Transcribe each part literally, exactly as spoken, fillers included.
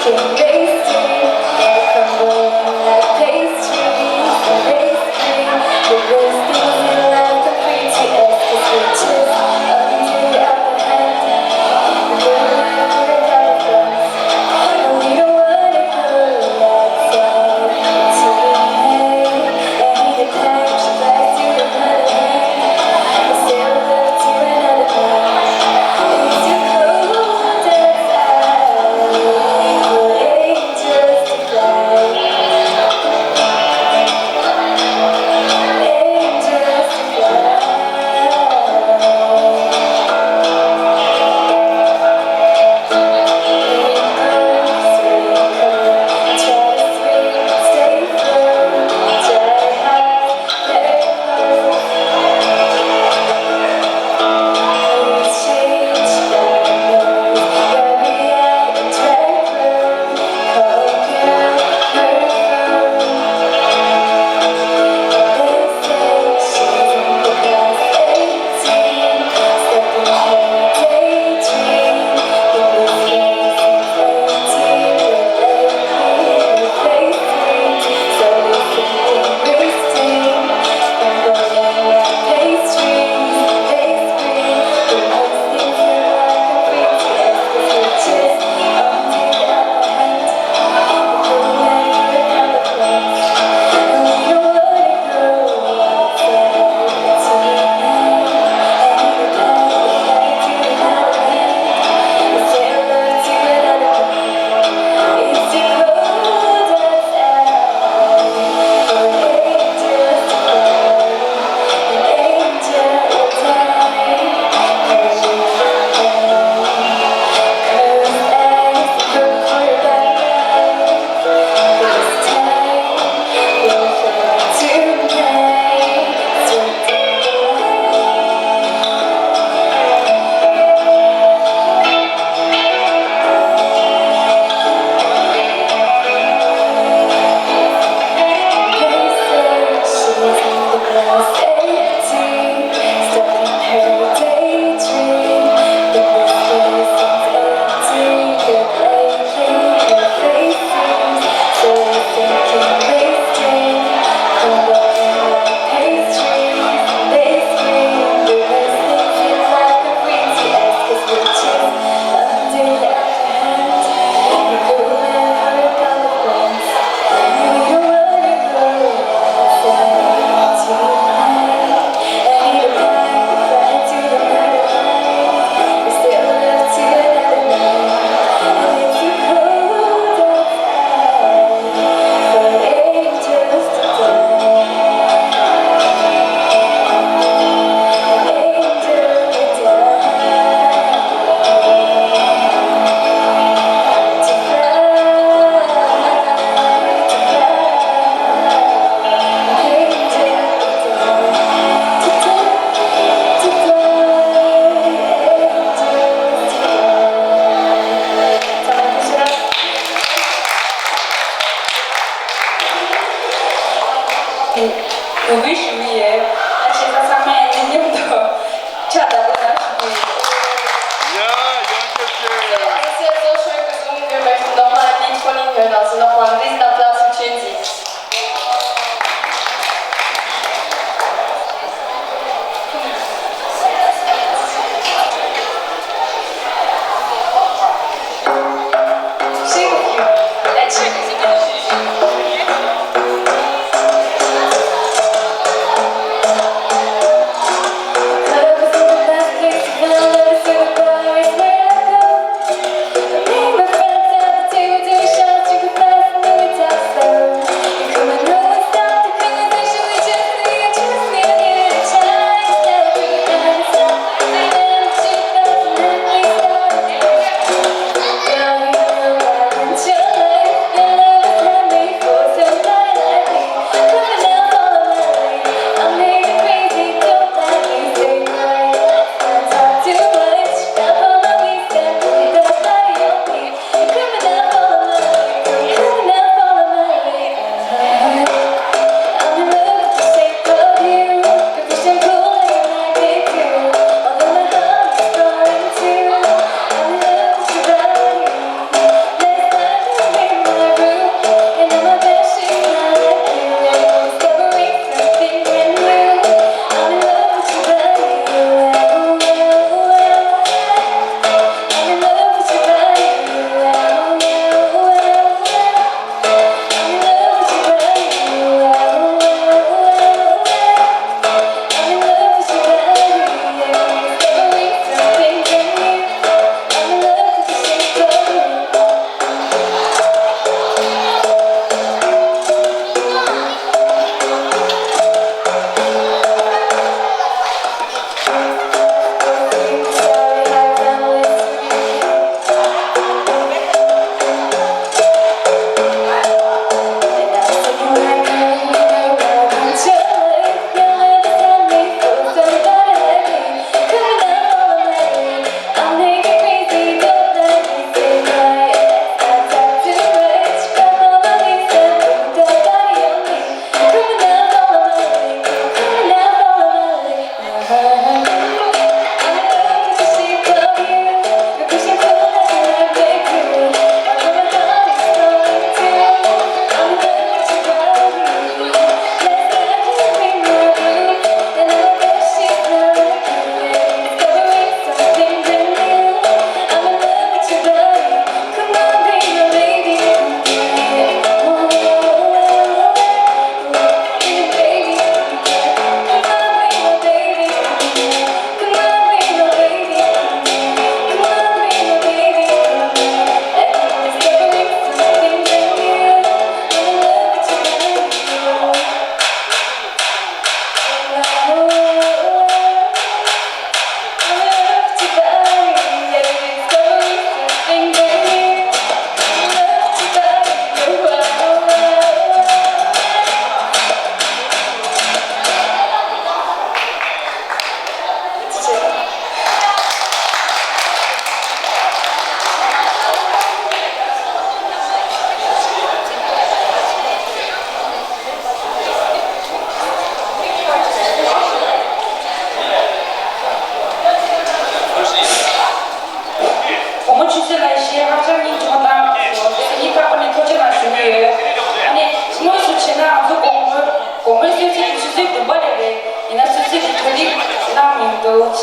འབོད་སྐུལ་ཞུ་གི་ཡོད། ཨ་ཅེ་ཚང་མས་མཉམ་དུ་ཕྱག་བརྡབ་པ་ཞུ་གི་ཡོད། Ja, danke schön. Sehr, sehr schön gesungen. Wir möchten nochmal ein Lied von Ihnen hören, also nochmal ein Riesenapplaus für Chinzi.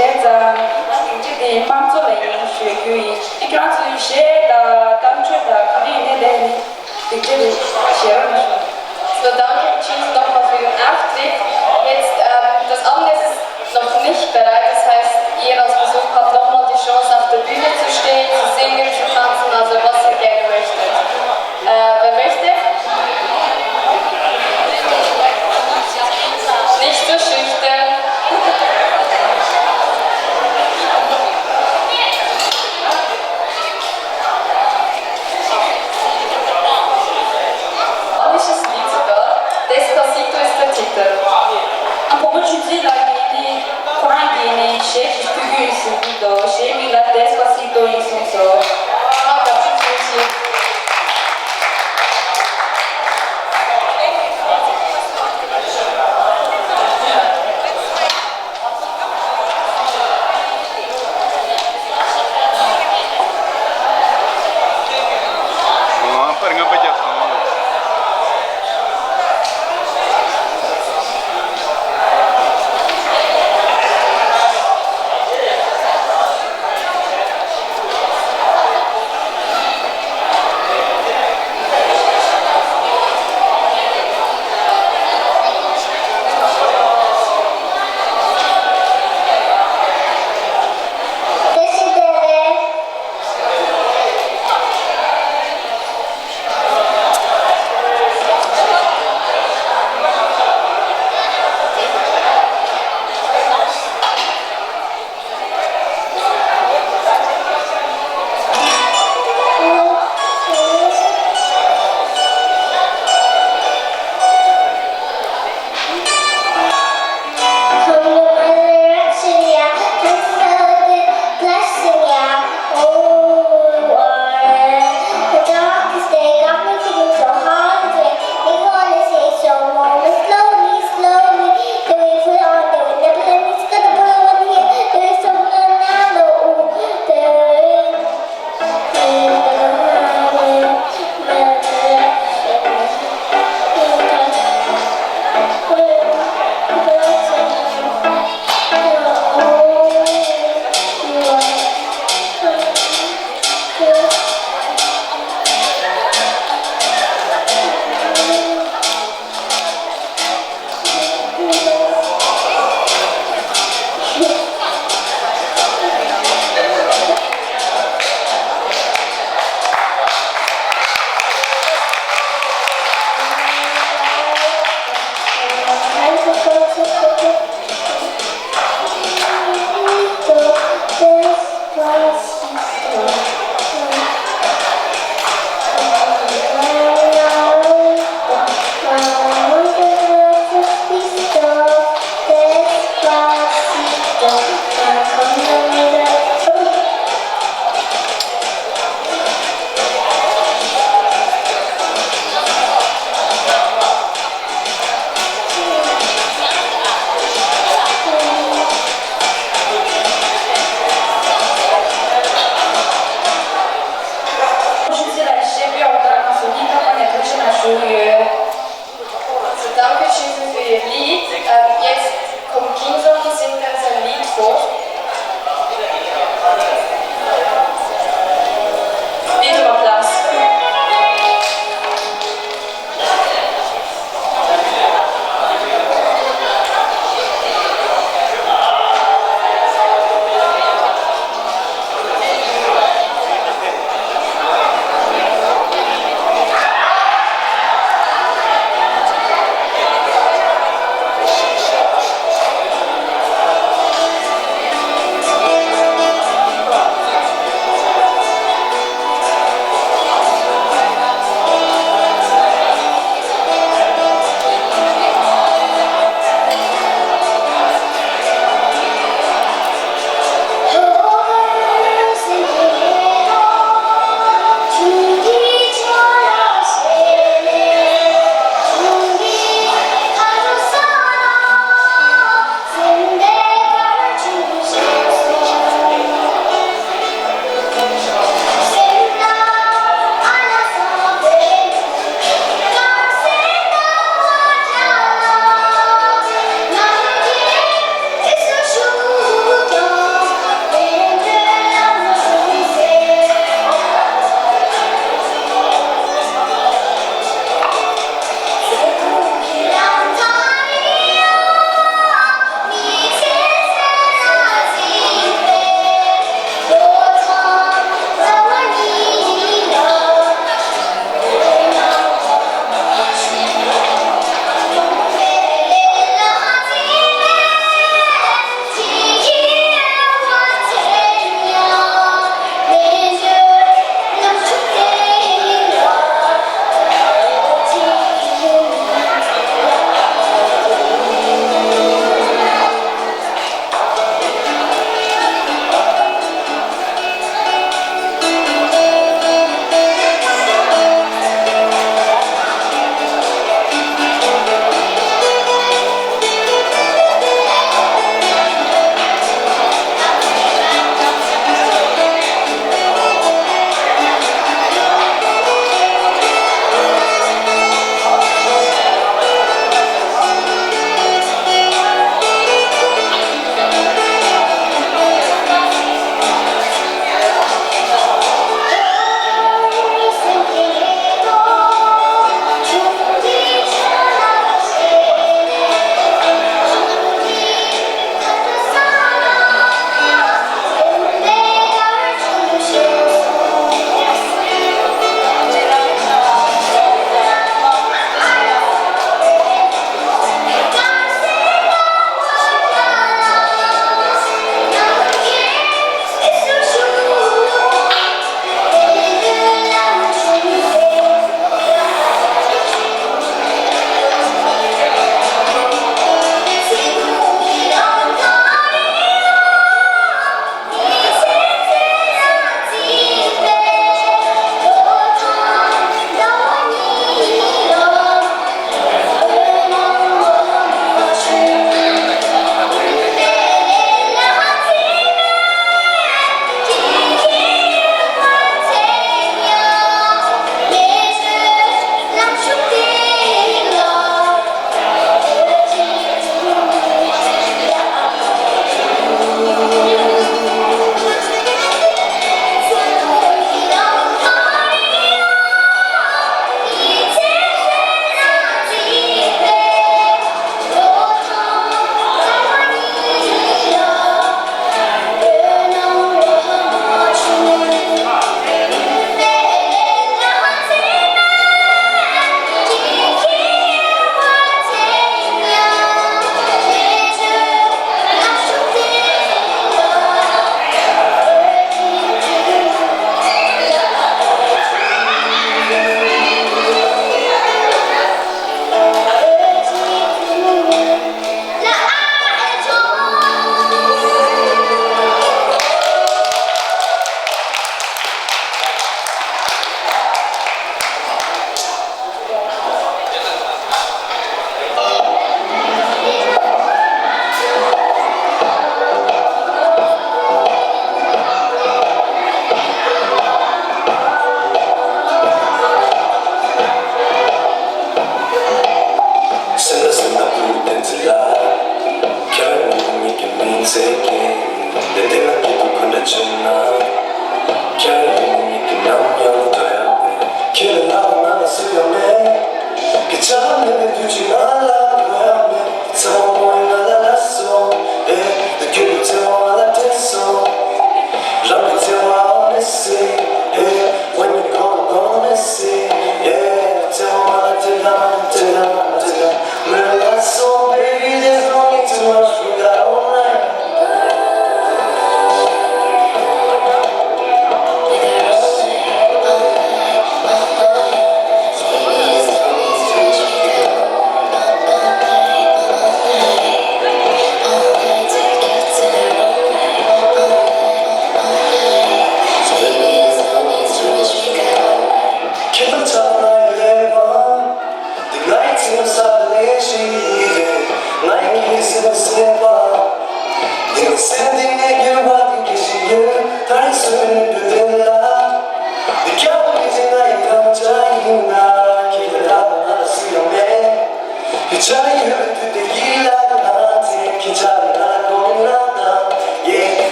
བྱས་ཙང་སྡིངས་ཆ་དེ་དམངས་གཙོ་ལ་ཡིན་ཞུ་རྒྱུ་ཡིན། ཁྱེད་རང་ཚོའི་གཞས་དང་གཏམ་བརྗོད་དང་ག་རེ་ཡིན་ནའི་དེ་ནི་སྡིངས་ཆ་དེ་གཞས་རོགས་གནང་ཞུ། So danke, tschüss, nochmal für den Auftritt. Jetzt, ähm, das Abendessen ist noch nicht bereit, das heißt, ihr als Besucher habt nochmal die Chance, auf der Bühne zu stehen, zu singen, zu tanzen, also was ihr gerne möchtet. Äh, wer möchte? Nicht so schüchtern. Spanisches Lied sogar. Despacito ist der Titel. ཨ། བུ་མོ་ཆུ་ཚོད་ལགས་ཀྱིས་ནི་ཁོ་རང་གིས་ནི་གཞས་ཤིག་ཕུལ་རྒྱུ་ཡིན་གསུང་གི་འདུག་གཞས་མིང་ལ་Despacito ཡིན་གསུངས་སོང་། ཨ། བཀའ་དྲིན་ཆེ།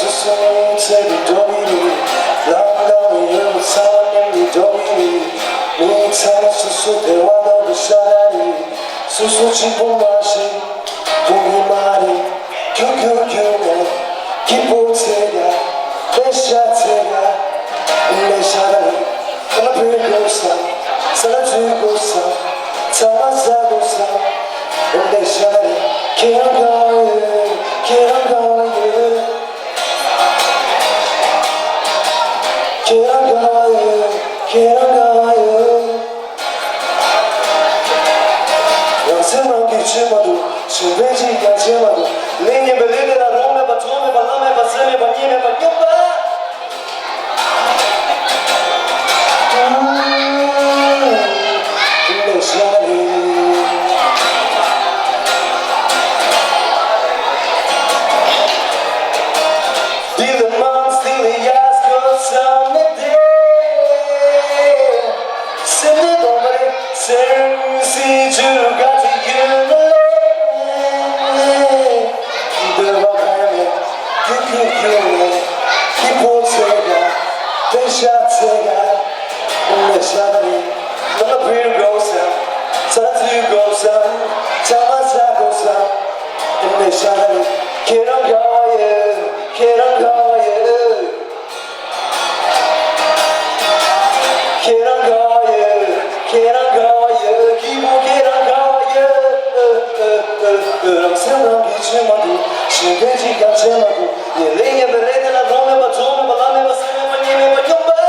སོ་སོ་ཚེ་འདི་འགྲོ་བའི་རིང་། ལམ་ལམ་ཡོད་པ་ཚང་མ་མཉམ་དུ་འགྲོ་བའི་རིང་། མི་ཚང་མ་སོ་སོ་བདེ་བ་དང་པོ་ཤ་ར་རེད། སོ་སོ་གཅིག་པོ་མ་ཤེས། བུ་མི་མ་རེད། ཁྱོད་ཁྱོད་ཁྱོད་ནས། སྐྱིད་པོ་ཚེ་ཡ། ལས་ཤ་ཚེ་ཡ། ལས་ཤ་ར་རེད། ཁོ་ན་བོད་དགོས་ས། ས་ལ་འཛུལ་དགོས་ས། ཚང་མ་ཟ་དགོས་ས། ལས་ཤ་ར་རེད། ཁྱེད་རང་ག་བ་ཡོད། ཁྱེད་རང་ག་བ་ཡོད། ཁྱེད་རང་ག་བ་ཡོད། ཁྱེད་རང་ག་བ་ཡོད། རང་སེམས་རང་གིས་བྱེད་མ་ཐུབ། གཞན་ཕན་ཅིས་ཀྱང་བྱེད་མ་ཐུབ། ལས་ངན་པའི་ལས་དེ་ལ་རང་མེད་པ་གྲོགས་མེད་པ་བླ་མེད་པ་ཟས་མེད་པ་གཉེན་མེད་པ་སྙོམས་པ། ཁྱེད་རང་ག་བ་ཡོད། ཁྱེད་རང་ག་བ་ཡོད། ཁྱེད་རང་ག་བ་ཡོད། ཁྱེད་རང་ག་བ་ཡོད། སྐྱིད་པོ་ཁྱེད་རང་ག་བ་ཡོད། རང་སེམས་རང་གིས་བྱེད་མ་ཐུབ། གཞན་ཕན་ཅིས་ཀྱང་བྱེད་མ་ཐུབ། ངས་ལས་ངན་པའི་ལས་དེ་ལ་རང་མེད་པ་གྲོགས་མེད་པ་བླ་མེད་པ་ཟས་མེད་པ་གཉེན་མེད་པ་སྙོམས་པ།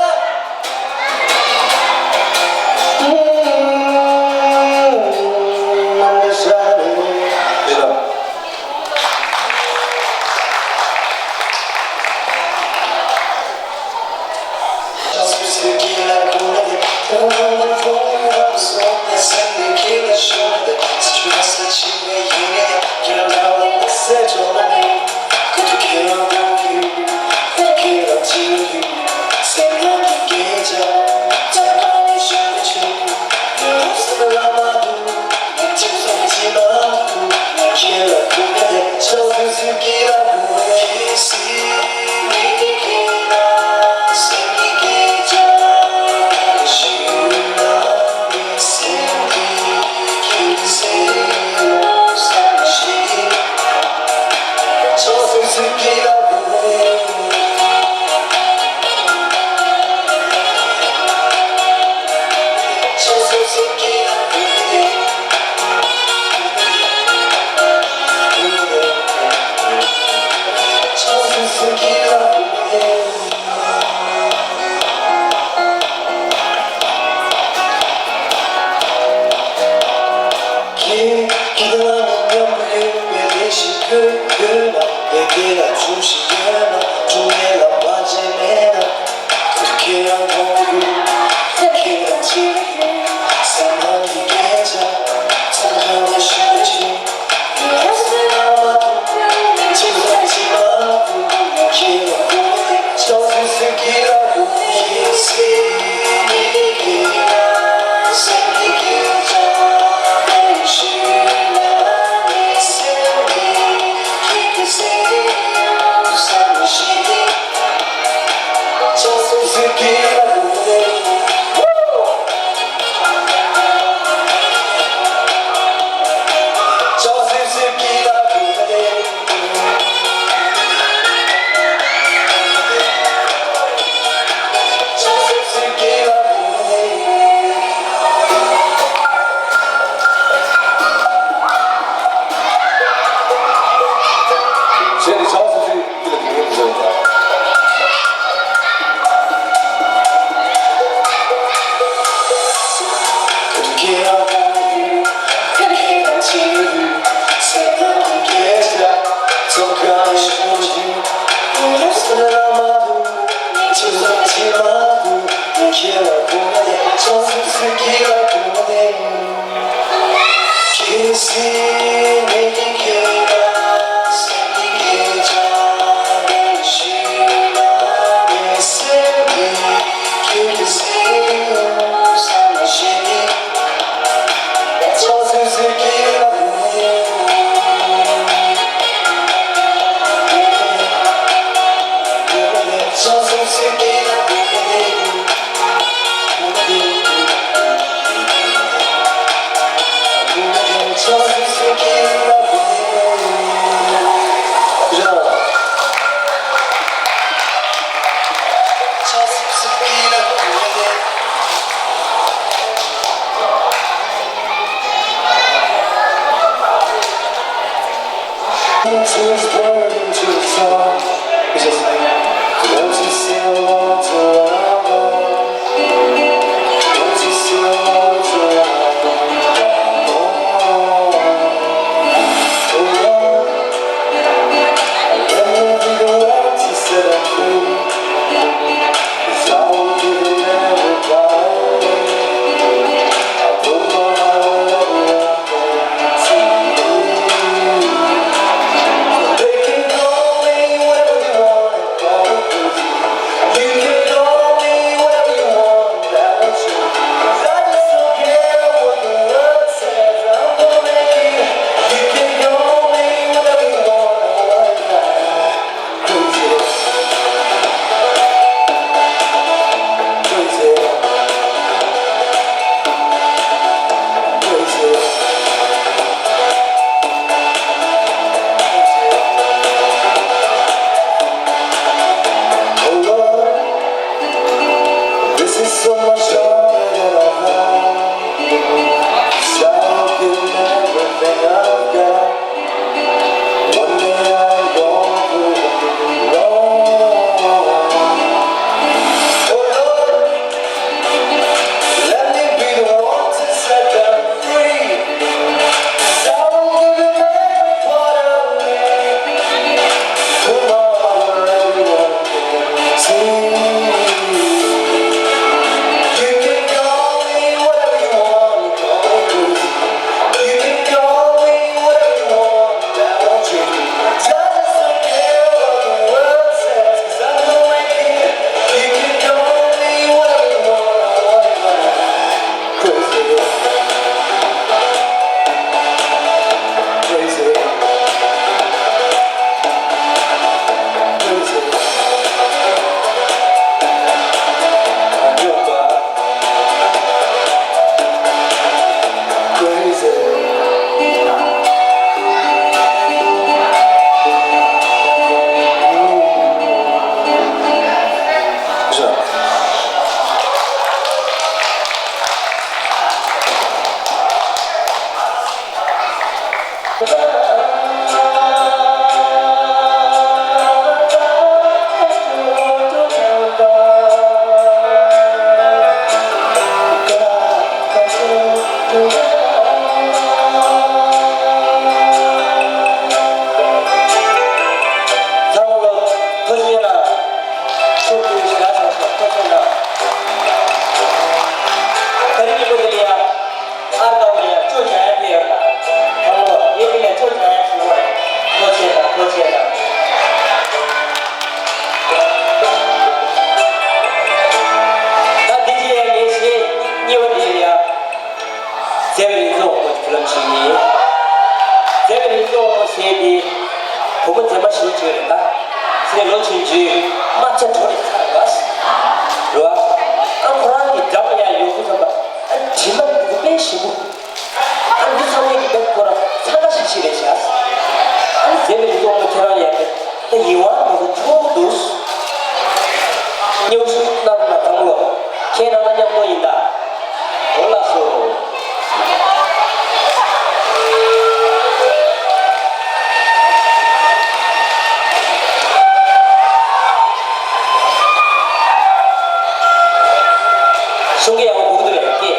This is so much joy that I have. So I'll give everything I've got. One day I'm gonna prove I'm wrong. Oh Lord, let me be the one to set them free. So I'll give them every part of me. Come on, everyone. ད་འདི་རྗེས་ཡང་ངས་གཞས་གཉིས་པ་འདི་ལ་ཡ། མཛེས་པའི་རིག་འཛིན་དབང་པོ་གྱི་ལམ་ཞིག་ཡིན། མཛེས་པའི་རིག་འཛིན་དབང་པོ་ཞེས་འདི་བུ་མོ་མཛེས་མ་ཞིག་ཅིག་རེད་ད། ཚེ་ལོ་ཆུང་ཆུང་དམར་ཆ་གྲོ་རེ་ཚ་བ་ཞིག་རེད་བ། ཨ་ཁོ་རང་གི་འདྲ་པོ་ཡང་ཡོང་གི་ཙམ་པ། ཨ་དྲི་མ་འདུག་དཔེ་ཞིམ་པོ། ཨ་འདི་ཚང་མས་ཀྱི་དཔེ་ཁོ་རང་འཚང་ཁ་ཤིག་ཤིག་རེད་བཞག་ཨ་ནི་མཛེས་པའི་རིག་འཛིན་དབང་པོ་ཁྱེད་རང་ཡང་ད་ཡིད་དབང་འགྲོ་གི་ཆོག་འདུག་སྙན་ཞུ་གནང་རོགས་གནང་། དང་བློ་ཁྱེད་རང་ལ་མཉམ་པོ་ཡིན་ད། འོ་ལགས་སོ། གསུང་གི་ཡག་པོ་གོ་གི་འདུག་རེད་ཀྱེ།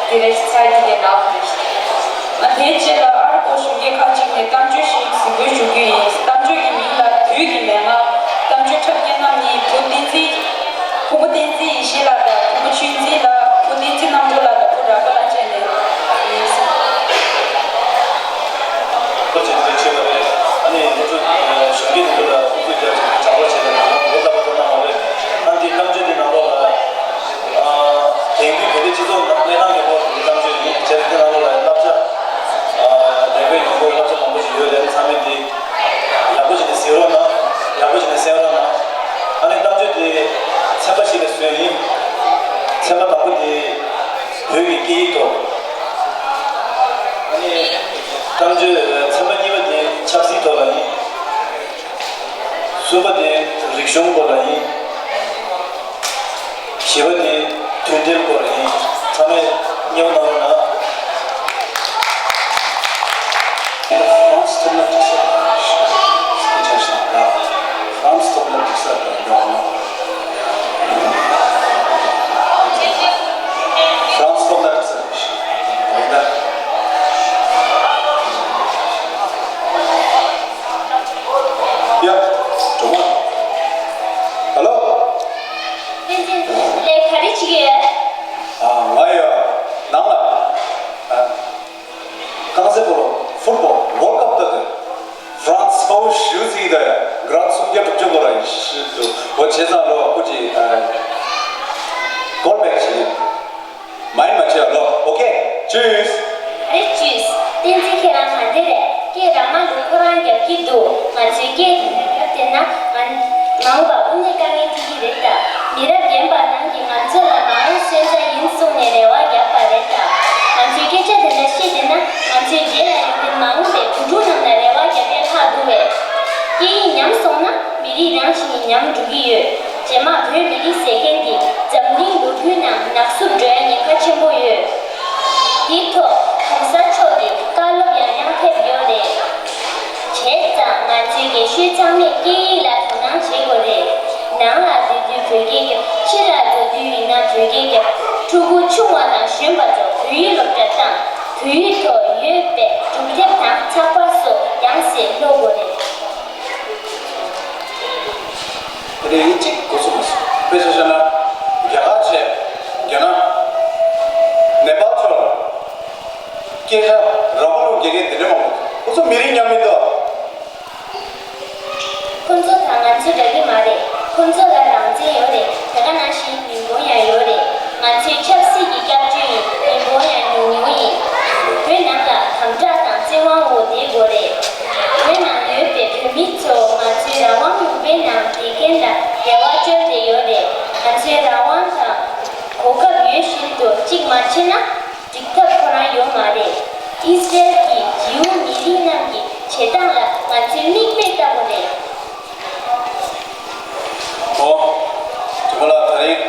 དེ་རེད། ཚར་དེ་གའི་ནང་རེད། ང་དེའི་རྗེས་ལ་ཨ་རི་སྐོར་གཞོན་སྐྱེས་ཁག་ཅིག་ནས་གཏམ་བརྗོད་ཞིག་གཟིགས་འབུལ་ཞུ་རྒྱུ་ཡིན། གཏམ་བརྗོད་ཀྱི་མིང་ལ་དུས་ཀྱི་མན་ངག་གཏམ་བརྗོད་འཁྲབ་མཁན་རྣམ་གཉིས་བུ་བསྟན་འཛིན། བུ་མོ་བསྟན་འཛིན་ཡེ་ཤེས་ལགས་དང་བུ་མོ་ཆོས་འཛིན་ལགས། བུ་བསྟན་འཛིན་རྣམ་གྲོལ་ལགས་དང་བུ་ར་པ་ལགས་བཅས་ནས་ཡིན། ཁོ་ཅིག་དེ་བྱེད་པ་རེད། ཨ་ནི་ང་ཚོ་གཞོན་སྐྱེས་དེ་ཚོ་ལ་ཁོང་ཚོས་རྒྱབ་ཀྱི་གྲྭ་པ་བྱས་ནས་ང་ཚོ་ལྟ་བུ་ལྟ་གནང་བ་རེད། ཨ་འདི་གཏམ་བརྗོད་འདི་ནང་ལོགས་ལ། དེང་དུས་བོད་པའི་སྤྱི་ཚོགས་ནང་གནས་སྟངས་ཀྱི་སྐོར་དུ་གཏམ་བརྗོད་ཡིན། བྱས་ཙང་དེ་ནང་ལོགས་ལ་བསླབ་བྱ། དེ་བས་ཡོང་སྒོ་བསླབ་བྱ་མང་པོ་ཞིག་ཡོད་རེད། ཚང་མས་འདི་ཡག་པོ་བྱས་ནས་གཟིགས་རོགས་གནང་། ཡག་པོ་བྱས་ནས་གསན་རོགས་གནང་། ཨ་ནི་གཏམ་བརྗོད་འདི་ཚན་པ་ཞིག་ལ་བཟོས་ཡིན། ཚན་པ་དང་པོ་འདི་བོད་ཀྱི་སྐད་ཡིག་ཐོག་ཨ་ནི་གཏམ་བརྗོད་ཚན་པ་གཉིས་པ་འདི་ཆབ་སྲིད་ཐོག་ལ་ཡིན། གསུམ་པ་དེ་རིག་གཞུང་སྐོར་ལ་ཡིན། བཞི་པ་དེ་མཐུན་སྒྲིལ་སྐོར་ལ་ཡིན། ཚང་མས་མཉམ་པོ་གནང་རོགས་གནང་། ཧྥ་རན་སི་ཐོག་ལ་འགྲིག་ས་ཆ་ཤས་ལ་ཧྥ་རན་སི་ཐོག་ལ་འགྲིག་ས་ལ་ཡོང་ན། ཧྥ་རན་སི་ཐོག་ལ་འགྲིག་ས་ལ་ཡིན་ན། ཡ། གྲོགས་མོ། ཧེ་ལོ། བསྟན་འཛིན་ལགས་ག་རེ་བྱེད་ཀྱི་ཡོད། ཨ། ང་ཡ། ནང་ལ། ཨ། རྐང་རྩེད་སྤོ་ལོ་ཧྥུཊ་བོལ་ཝོལཌ་ཀབ་ལྟ་དུས། ཧྥ་རན་སི་པ་བོ་ཞུ་ཚིག་དང་གྲངས་སུམ་བརྒྱ་དྲུག་ཅུ་སྐོར་ལ་ཡིན་ཞུ་འདུག་འོ་བྱས་ཙང་ལོ་སྐུ་མཁྱེན། ཨ། ཀོལ་བེག་བྱེད། མ་ཡིན་མ་བྱེད་ལོ། ཨོ་ཁེ། ཅུས། ཨ་རེ་ཅུས། བསྟན་འཛིན་ཁྱེད་རང་ག་འདྲ་རེད། སྐད་རང་མ་འདུག་ཁོ་རང་རྒྱབ་ཀྱི་འདུག་ང་ཚོའི་སྐད་དེ་རྒྱབ་བསྡད་ན་ང་མ་འོངས་པ་དངོས་གནས་དཀའ་ངལ་འཕྲད་ཀྱི་རེད་ད། མི་རབས་རྒན་པ་རྣམས་ཀྱིས་ང་ཚོ་ལ་མ་འོངས་སོན་རྩ་ཡིན་གསུངས་ནས་རེ་བ་བརྒྱབ་པ་རེད་ད། ང་ཚོའི་སྐད་ཆ་དེ་འདྲ་བཤད་བསྡད་ན་ང་ཚོའི་རྗེས་ལ་ཡོང་མཁན་མ་འོངས་པའི་བུ་ཕྲུག་རྣམས་ལ་རེ་བ་བརྒྱབ་ཡས་ལྷག་འདུག་བས། སྐད་ཡིག་ཉམས་སོང་ན་མི་རིགས་རང་བཞིན་གྱིས་ཉམས་འགྲོ་གི་ཡོད། རྗེས་མ་བོད་མི་རིགས་ཟེར་མཁན་འདི་འཛམ་གླིང་ལོ་རྒྱུས་ནང་ནག་བསུབ་འགྲོ་ཡ་ཉེན་ཁ་ཆེན་པོ་ཡོད། དེའི་ཐོག་གོང་ས་མཆོག་གི་བཀའ་སློབ་ཡང་ཡང་ཕེབས་ཡོད་རེད། བྱས་ཙང་ང་ཚོའི་རྒན་གཞོན་ཚང་མས་སྐད་ཡིག་ལ་དོ་སྣང་བྱེད་དགོས་རེད། ནང་ལ་སྡོད་དུས་བོད་སྐད་རྒྱབ། ཕྱི་ལ་འགྲོ་དུས་ཡིན་ན་བོད་སྐད་རྒྱབ། ཕྲུ་གུ་ཆུང་བ་དང་གཞོན་པ་ཚོ་བོད་ཡིག་སློབ་གྲྭ་བཏང་། བོད་ཡིག་ཐོག་ཡོད་པའི་སྒྲུང་དེབ་དང་ཚགས་པར་སོགས་ཡང་སེ་ཀློག་དགོས་རེད། དེ་རིང་གཅིག་འགོ་ཚུགས་མ་སོང་། དཔེ་ཆ་བཞག་ན། རྒྱ་གར་བྱས། རྒྱ་ནག་ནེ་པཱལ་ཕྱོགས་ལ། སྐད་ཆ་རང་དབང་ལུགས་དགེ་རྒན་དེ་འདྲ་མང་པོ། ཁོ་ཚོ་མི་རིགས་མཉམ་མིན་ཏོ། ཁོ་ཚོ་དང་ང་ཚོ་འདྲ་གི་མ་རེད། ཁོ་ཚོ་ལ་རང་བཙན་ཡོད་རེད། དེ་ག་ནང་བཞིན་མི་འབོར་ཡང་ཡོད་རེད། ང་ཚོའི་ཆབ་སྲིད་ཀྱི་སྐྱབས་བཅོལ་ཡིན། མི་འབོར་ཡང་ཉུང་ཉུང་ཡིན། བོད་ནང་ལ་དམ་དྲག་དང་བཙན་དབང་འོག་བསྡད་དགོས་རེད། བོད་ནང་ཡོད་པའི་བོད་མི་ཚོ་ང་ཚོའི་རང་དབང་ལུང་པའི་ནང་བསྡད་མཁན་ལ་རེ་བ་བཅོལ་བསྡད་ཡོད་རེད། ང་ཚོའི་རང་དབང་དང་གོ་སྐབས་ཡོད་བཞིན་དུ་གཅིག་མ་བྱས་ན། འགྲིག་ཐབས་ཁོ་རང་ཡོད་མ་རེད། ཨིས་རལ་གྱི་ཇིའུ་མི་རིགས་རྣམས་ཀྱི་བྱེད་སྟངས་ལ་ང་ཚོས་མིག་དཔེ་ལྟ་དགོས་རེད། ཨོ། དྲི་མ་ལགས། ད་རིང་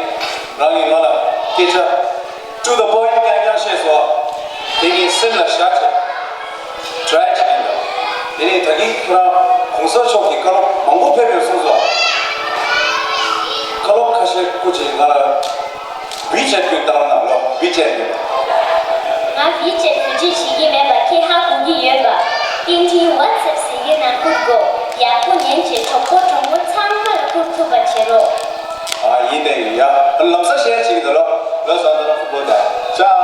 རང་གིས་ང་ལ་སྐད་ཆ་to the point རྐྱང་རྐྱང་བཤད་སོང་། དེ་ངའི་སེམས་ལ་བཞག་བྱས་ཊ་རའི་བྱེད་ཀྱི་ཡིན། དེ་ནས་ད་གིན་ཁོ་རང་གོང་ས་མཆོག་གི་བཀའ་སློབ་མང་པོ་ཕེབས་ཡོད་གསུངས་སོང་། བཀའ་སློབ་ཁ་ཤས་སྐུ་མཁྱེན་ང་ལ། ཝི་ཆེ་ཊི་བརྒྱུད་བཏང་རོགས་གནང་ལོ། ཝི་ཆེ་ཊི་བརྒྱུད། ང་ཝི་ཆེ་ཊི་བེད་སྤྱོད་བྱེད་ཀྱི་མེད་པ་ཁྱེད་ཧ་གོ་གི་ཡོད་པ། བསྟན་འཛིན་ཝ་ཚེབ་ཟེར་གྱི་ནང་བསྐུར་དགོས། ཡག་པོ་ཉན་བྱས་གྲོགས་པོ་གྲོགས་མོ་ཚང་མ་ལ་བསྐུར་ཐུབ་པ་བྱེད་རོགས། ཨ། ཡིན་ནས་ཡིན་ཡ། ལམ་སང་ཤེར་བྱེད་ཀྱི་འདུག་ལོ། ལོ་སང་ད་ལོ་ཕུ་པོ་ད། ཅའོ།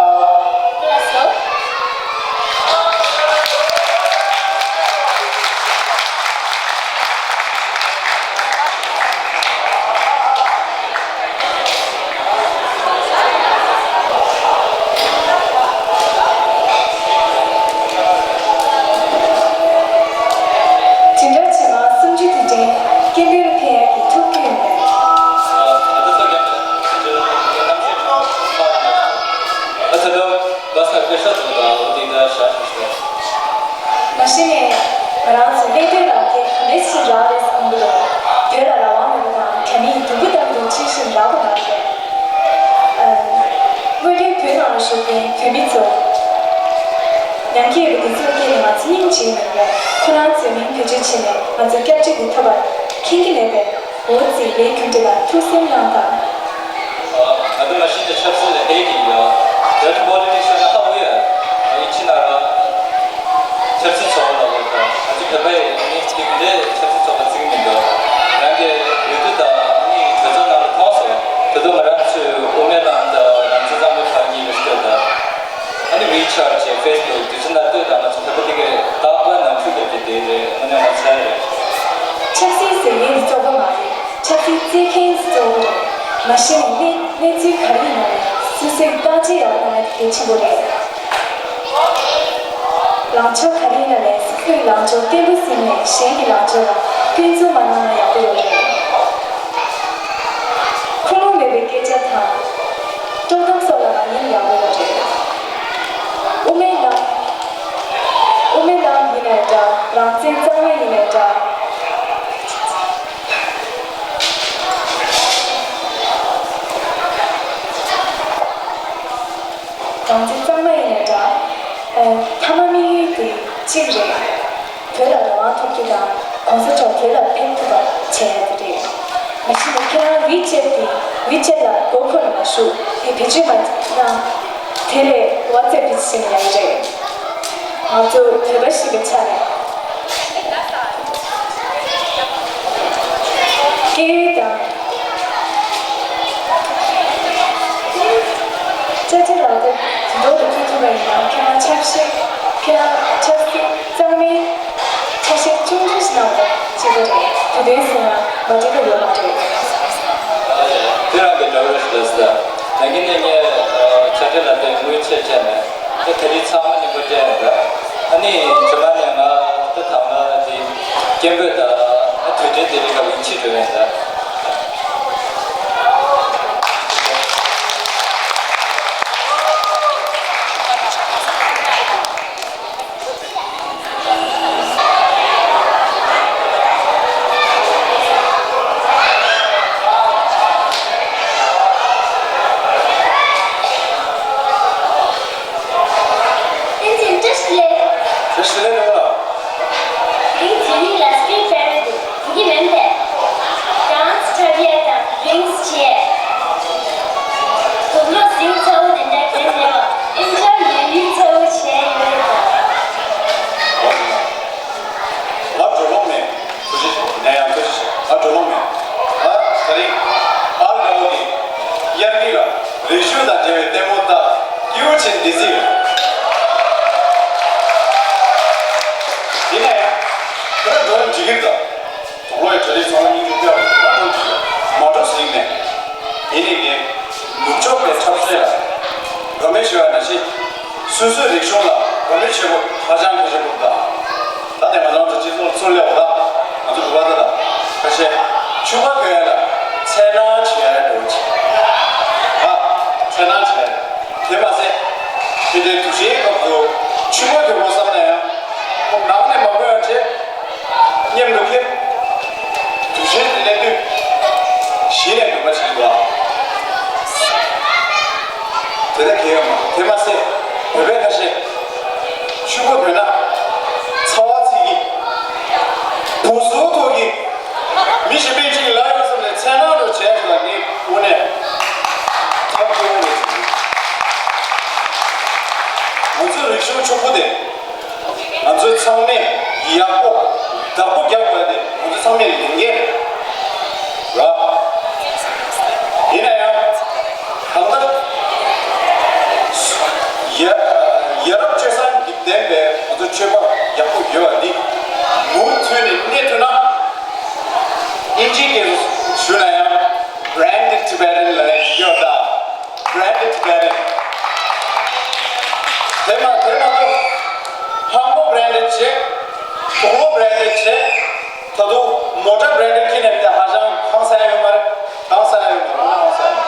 ལགས་སོ། དེ་འདྲ་བྱས་ན་སུམ་ཅུ་དེ་འདྲའི་སྐད་འབོད་ལ་ཕན་ཡག་གི་ཐུགས་ཁུར་ཡོད་མེད། མ་གཞི་ནས་ང་རང་ཚོ་སླེབས་དུས་ལ་དེ་ག་འདྲས་ཤིག་རག་རེད་བསམ་གྱི་འདུག་བོད་ལ་རང་དབང་མེད་པ་དང་རྒྱ་མིས་སྡུག་པོ་བཏང་གི་འདུག་ཅི་ཞིག་རག་པ་མ་རེད། ཨ། སྔོན་ཐོན་བོད་ནང་ལ་བཞུགས་མཁན་བོད་མི་ཚོ། ཉམས་ཀྱི་ཡོད་པ་འདི་ཚོར་བལྟས་ནས་ང་ཚོ་སྙིང་རྗེ་མི་འདུག་ཁོ་རང་ཚོས་མིང་བེད་སྤྱོད་བྱས་ནས་ང་ཚོའི་སྐྱབས་རྗེ་འདི་ཐོབ་པར་མཁྱེན་གྱི་མེད་པས། འོ་ཙི་ལས་རྒྱུ་འབྲས་ལ་ཐུགས་སེམས་གནང་དང་། ང་ཚོ་མ་གཞི་ནས་ཆབ་སྲིད་ལ་ཧེ་གི་ཡོད། Dirty politics དབུ་མའི་ལམ་དང་རང་བཙན་གཙང་མའི་ཕར་གཉིས་ཀྱི་སྟོད་དང་། ཨ་ནི་ཝི་ཆེ་ཊི་བྱས་ཕེ་སི་བུག་དུས་ཚོད་ནང་ལྟོས་དང་ང་ཚོ་ད་ལྟ་དེ་གའི་རྟག་པར་ནང་འཁྲུག་བརྒྱབ་ཀྱི་དེ་རེད། དངོས་གནས་ངོ་ཚ་རེད། ཆབ་སྲིད་ཟེར་མཁན་གཙོ་བོ་མ་རེད། ཆབ་སྲིད་རྩོད་མཁན་གཙོ་བོ་རེད། མ་གཞི་ནས་གནས་གནས་ཚུལ་ག་རེ་ཡིན་ན་ཡང་སོ་སོས་བརྟག་དཔྱད་ཡག་པོ་གནང་ཡ་དེ་གལ་ཆེན་པོ་རེད། ལངས་ཕྱོགས་ག་རེ་ཡིན་ན་ལས་སོ་སོའི་ལངས་ཕྱོགས་བརྟན་པོ་ཟིན་ནས་གཞན་གྱི་ལངས་ཕྱོགས་ལ་སྐྱོན་འཛུགས་མ་གནང་ན་ཡག་པོ་ཡོད་རེད། ཁུངས་ལུང་མེད་པའི་སྐད་ཆ་དང་། དཀྲོག་གཏམ་སོགས་ལ་མ་ཉན་ཡག་པོ་ཡོད་རེད། དབུ་མའི་ལམ། དབུ་མའི་ལམ་ཡིན་ནའི་འདྲ། རང་བཙན་གཙང་མ་ཡིན་ནའི་འདྲ། རང་བཙན་གཙང་མ་ཡིན་ནའི་འདྲ། ཨ། མཐའ་མ་དམིགས་ཡུལ་དེ་གཅིག་རེད། བོད་ལ་རང་དབང་ཐོབ་རྒྱུ་དང་གོང་ས་མཆོག་བོད་ལ་ཕེབས་ཐུབ་པ་བྱེད་ཡ་དེ་རེད། མ་གཞི་ནས་ཁྱེད་རང་ཝི་ཆེ་ཊི་དེ་ཝི་ཆེ་ཊི་ལ་མགོ་འཁོར་ནས་མ་བཞུགས། དེ་བེད་སྤྱོད་མ་གནང་། དེ་ལས་ཝ་ཙེབ་དེ་བྱས་ནས་ཡ་གི་རེད། ང་ཚོ་བོད་པ་ཞིག་གི་ཆ་ནས། སྐད་ཡིག་དང་། དཔྱ་ཁྲལ་ལག་དེབ་དུས་ཐོག་ཏུ་བསྐྱོན་ཐུབ་པ་ཡིན་ན་ཁྱེད་རང་ཆབ་སྲིད། ཁྱེད་རང་ཆབ་སྲིད་གཙང་མའི་ཆ་ཤས་ཆུང་ཆུང་ཞིག་གནང་བ་ཅིག་རེད། དུས་སྟོན་ཟེར་ན་མ་འགྲིག་པ་ཡོད་མ་རེད། དེ་རང་གི་འདྲ་བོ་ཞིག་ལ་ཟེར། ད་གིན་ནས་ངས་དཔྱ་ཁྲལ་ལག་དེབ་དངུལ་ཆད་བྱས་ནས། ད་དེ་རིང་ཚང་མ་ནི་མགོ་སྐྲད་ཡོད་རེད། ཨ་ནི་རྗེས་མ་ནས་ང་ད་ཐ་མ་དེ་སྐད་འབོད་དང་ཨ་དུས་དྲན་དེ་རིང་ལ་ཝིན་ཆི་འགྲོ་ཡིན་ད། བསྟན་འཛིན་བཀྲ་ཤིས་བདེ་ལེགས། བཀྲ་ཤིས་བདེ་ལེགས་རེད་བ། དེ་རིང་དེ་རིང་ལ་སི་ཊི་རིཊ་པེ་རེ་ཌི་དེ་གི་མིང་དེ། ཌན་སི་འཁྲབ་ཡས་དང་ཌི་རིང་སི་བྱས། དུག་ལོག་ཟིང་ཚ་བོ་དེ་འདྲ་གྱོན་མེད་པ་ཨིན་ཊར་ནེ་ཝི་ཚ་བོ་བྱས་ཡོད་རེད་ད། ང་འགྲོ་ལོང་མེད། ཐུགས་རྗེ་ཆེ། ཡིན་ན་ཡང་ཐུགས་རྗེ་ཆེ། ང་འགྲོ་ལོང་མེད། ང་དེ་རིང་ཨར་དགའ་བོ་གི་དབྱར་དགུན་ལ་རི་ཆུ་དང་འབྲེལ་བའི་ལྟད་མོ་ལྟ། སྐྱིད་པོ་བྱེད་བསྡད་ཟིན་ཡོད། ཡིན་ན་ཡང་ཁྱོད་རང་འགྲོ་རིམ་འགྲིག་གི་རེད་ད། དུག་ལོག་གི་གྲ་སྒྲིག་ཚང་མ་སྙིང་རྗེ་སྐྱོ་བ་མ་འགྲོ་ཞིག་མ་འགྲོ་ཟིན་ནས། ཡིན་ནའི་ངས་ནུབ་ཕྱོགས་པའི་འཁྲབ་སྟོན་ལ་དགའ་མོས་ཞུ་བ་ནང་བཞིན། སོ་སོའི་རིག་གཞུང་ལ་དགའ་མོས་ཆེན་པོ་ཧ་ཅང་གལ་ཆེན་པོ་འདུག་ད་ལྟ་ང་རང་ཚོ་སྤྱི་ཚོགས་ཚུར་སླེབས་པ་དང་ང་ཚོ་བོད་པ་དེ་དང་ཁ་ཤས་ཕྱུ་པ་གྱོན་ཡ་ལ་འཚེར་སྣང་བྱེད་ཡ་འགྲོ་བྱེད། ཨ། འཚེར་སྣང་བྱེད་ཡ་རེད། དེ་མ་ཟད། དེ་འདྲའི་དུས་ཆེན་སྐབས་སུ་ཕྱུ་པ་གྱོན་པ་བསམ་ན་ཡང་ཁོང་ནང་ནས་མ་གྱོན་ཡ་བྱེད། མཉམ་དུ་ཕེབས། དུས་ཆེན་དེ་སླེབས་དུས་གཞི་ནས་འདོན་པ་བྱེད་དགོས། དེ་ལྟར་གལ་ཡོད་མ་རེད། དེ་མ་ཟད་བོད་པའི་ཁ་ཤས་ཕྱུ་པ་གྱོན་ན་ཚ་བ་ཚིག་གི་སྦུ་སུ་ཐོག་གི་མི་གཞན་པའི་གཅིག་ལ་ཡོད་བསམ་ནས་འཚེར་སྣང་འདྲ་བྱས་སོང་ལ་ངས་དངོས་གནས་ཐབས་སྐྱོ་བོ་རེད་ཟེར་གྱི་འདུག་ང་ཚོའི་རིག་གཞུང་ཕྱུག་པོ་དེ། ང་ཚོས་ཚང་མས་ཡག་པོ་བདག་པོ་རྒྱག་དགོས་ཏེ་ང་ཚོ་ཚང་མས་ལས་འགན་རེད། ཡིན་ན་ཡང་གང་ལྟར་ཡ་ཡ་རབས་སྤྱོད་བཟང་གི་ལྡན་པའི་ང་ཚོ་སྤྱོད་པ་ཡག་པོ་ཡོད་པ་འདི་མུ་མཐུད་ནས་གནས་ཐུབ་ན། ཨིན་ཇིའི་སྐད་ཞུ་ན་ཡང་Branded Tibetan ལབ་ནས་ཡོད་ད། Branded Tibetan དེ་མ་དེ་མ་གཏོགས་ཧང་པོ་branded བྱས། དུག་ལོག་branded བྱས། ད་དུང་མོ་ཊ་branded ཁྱེར་ནས་མི་དེ་ཧ་ཅང་ཧང་སང་ཡོད་མ་རེད། ཧང་སང་ཡོད་མ་རེད། ཧང་སང་ཡོད་མ་རེད།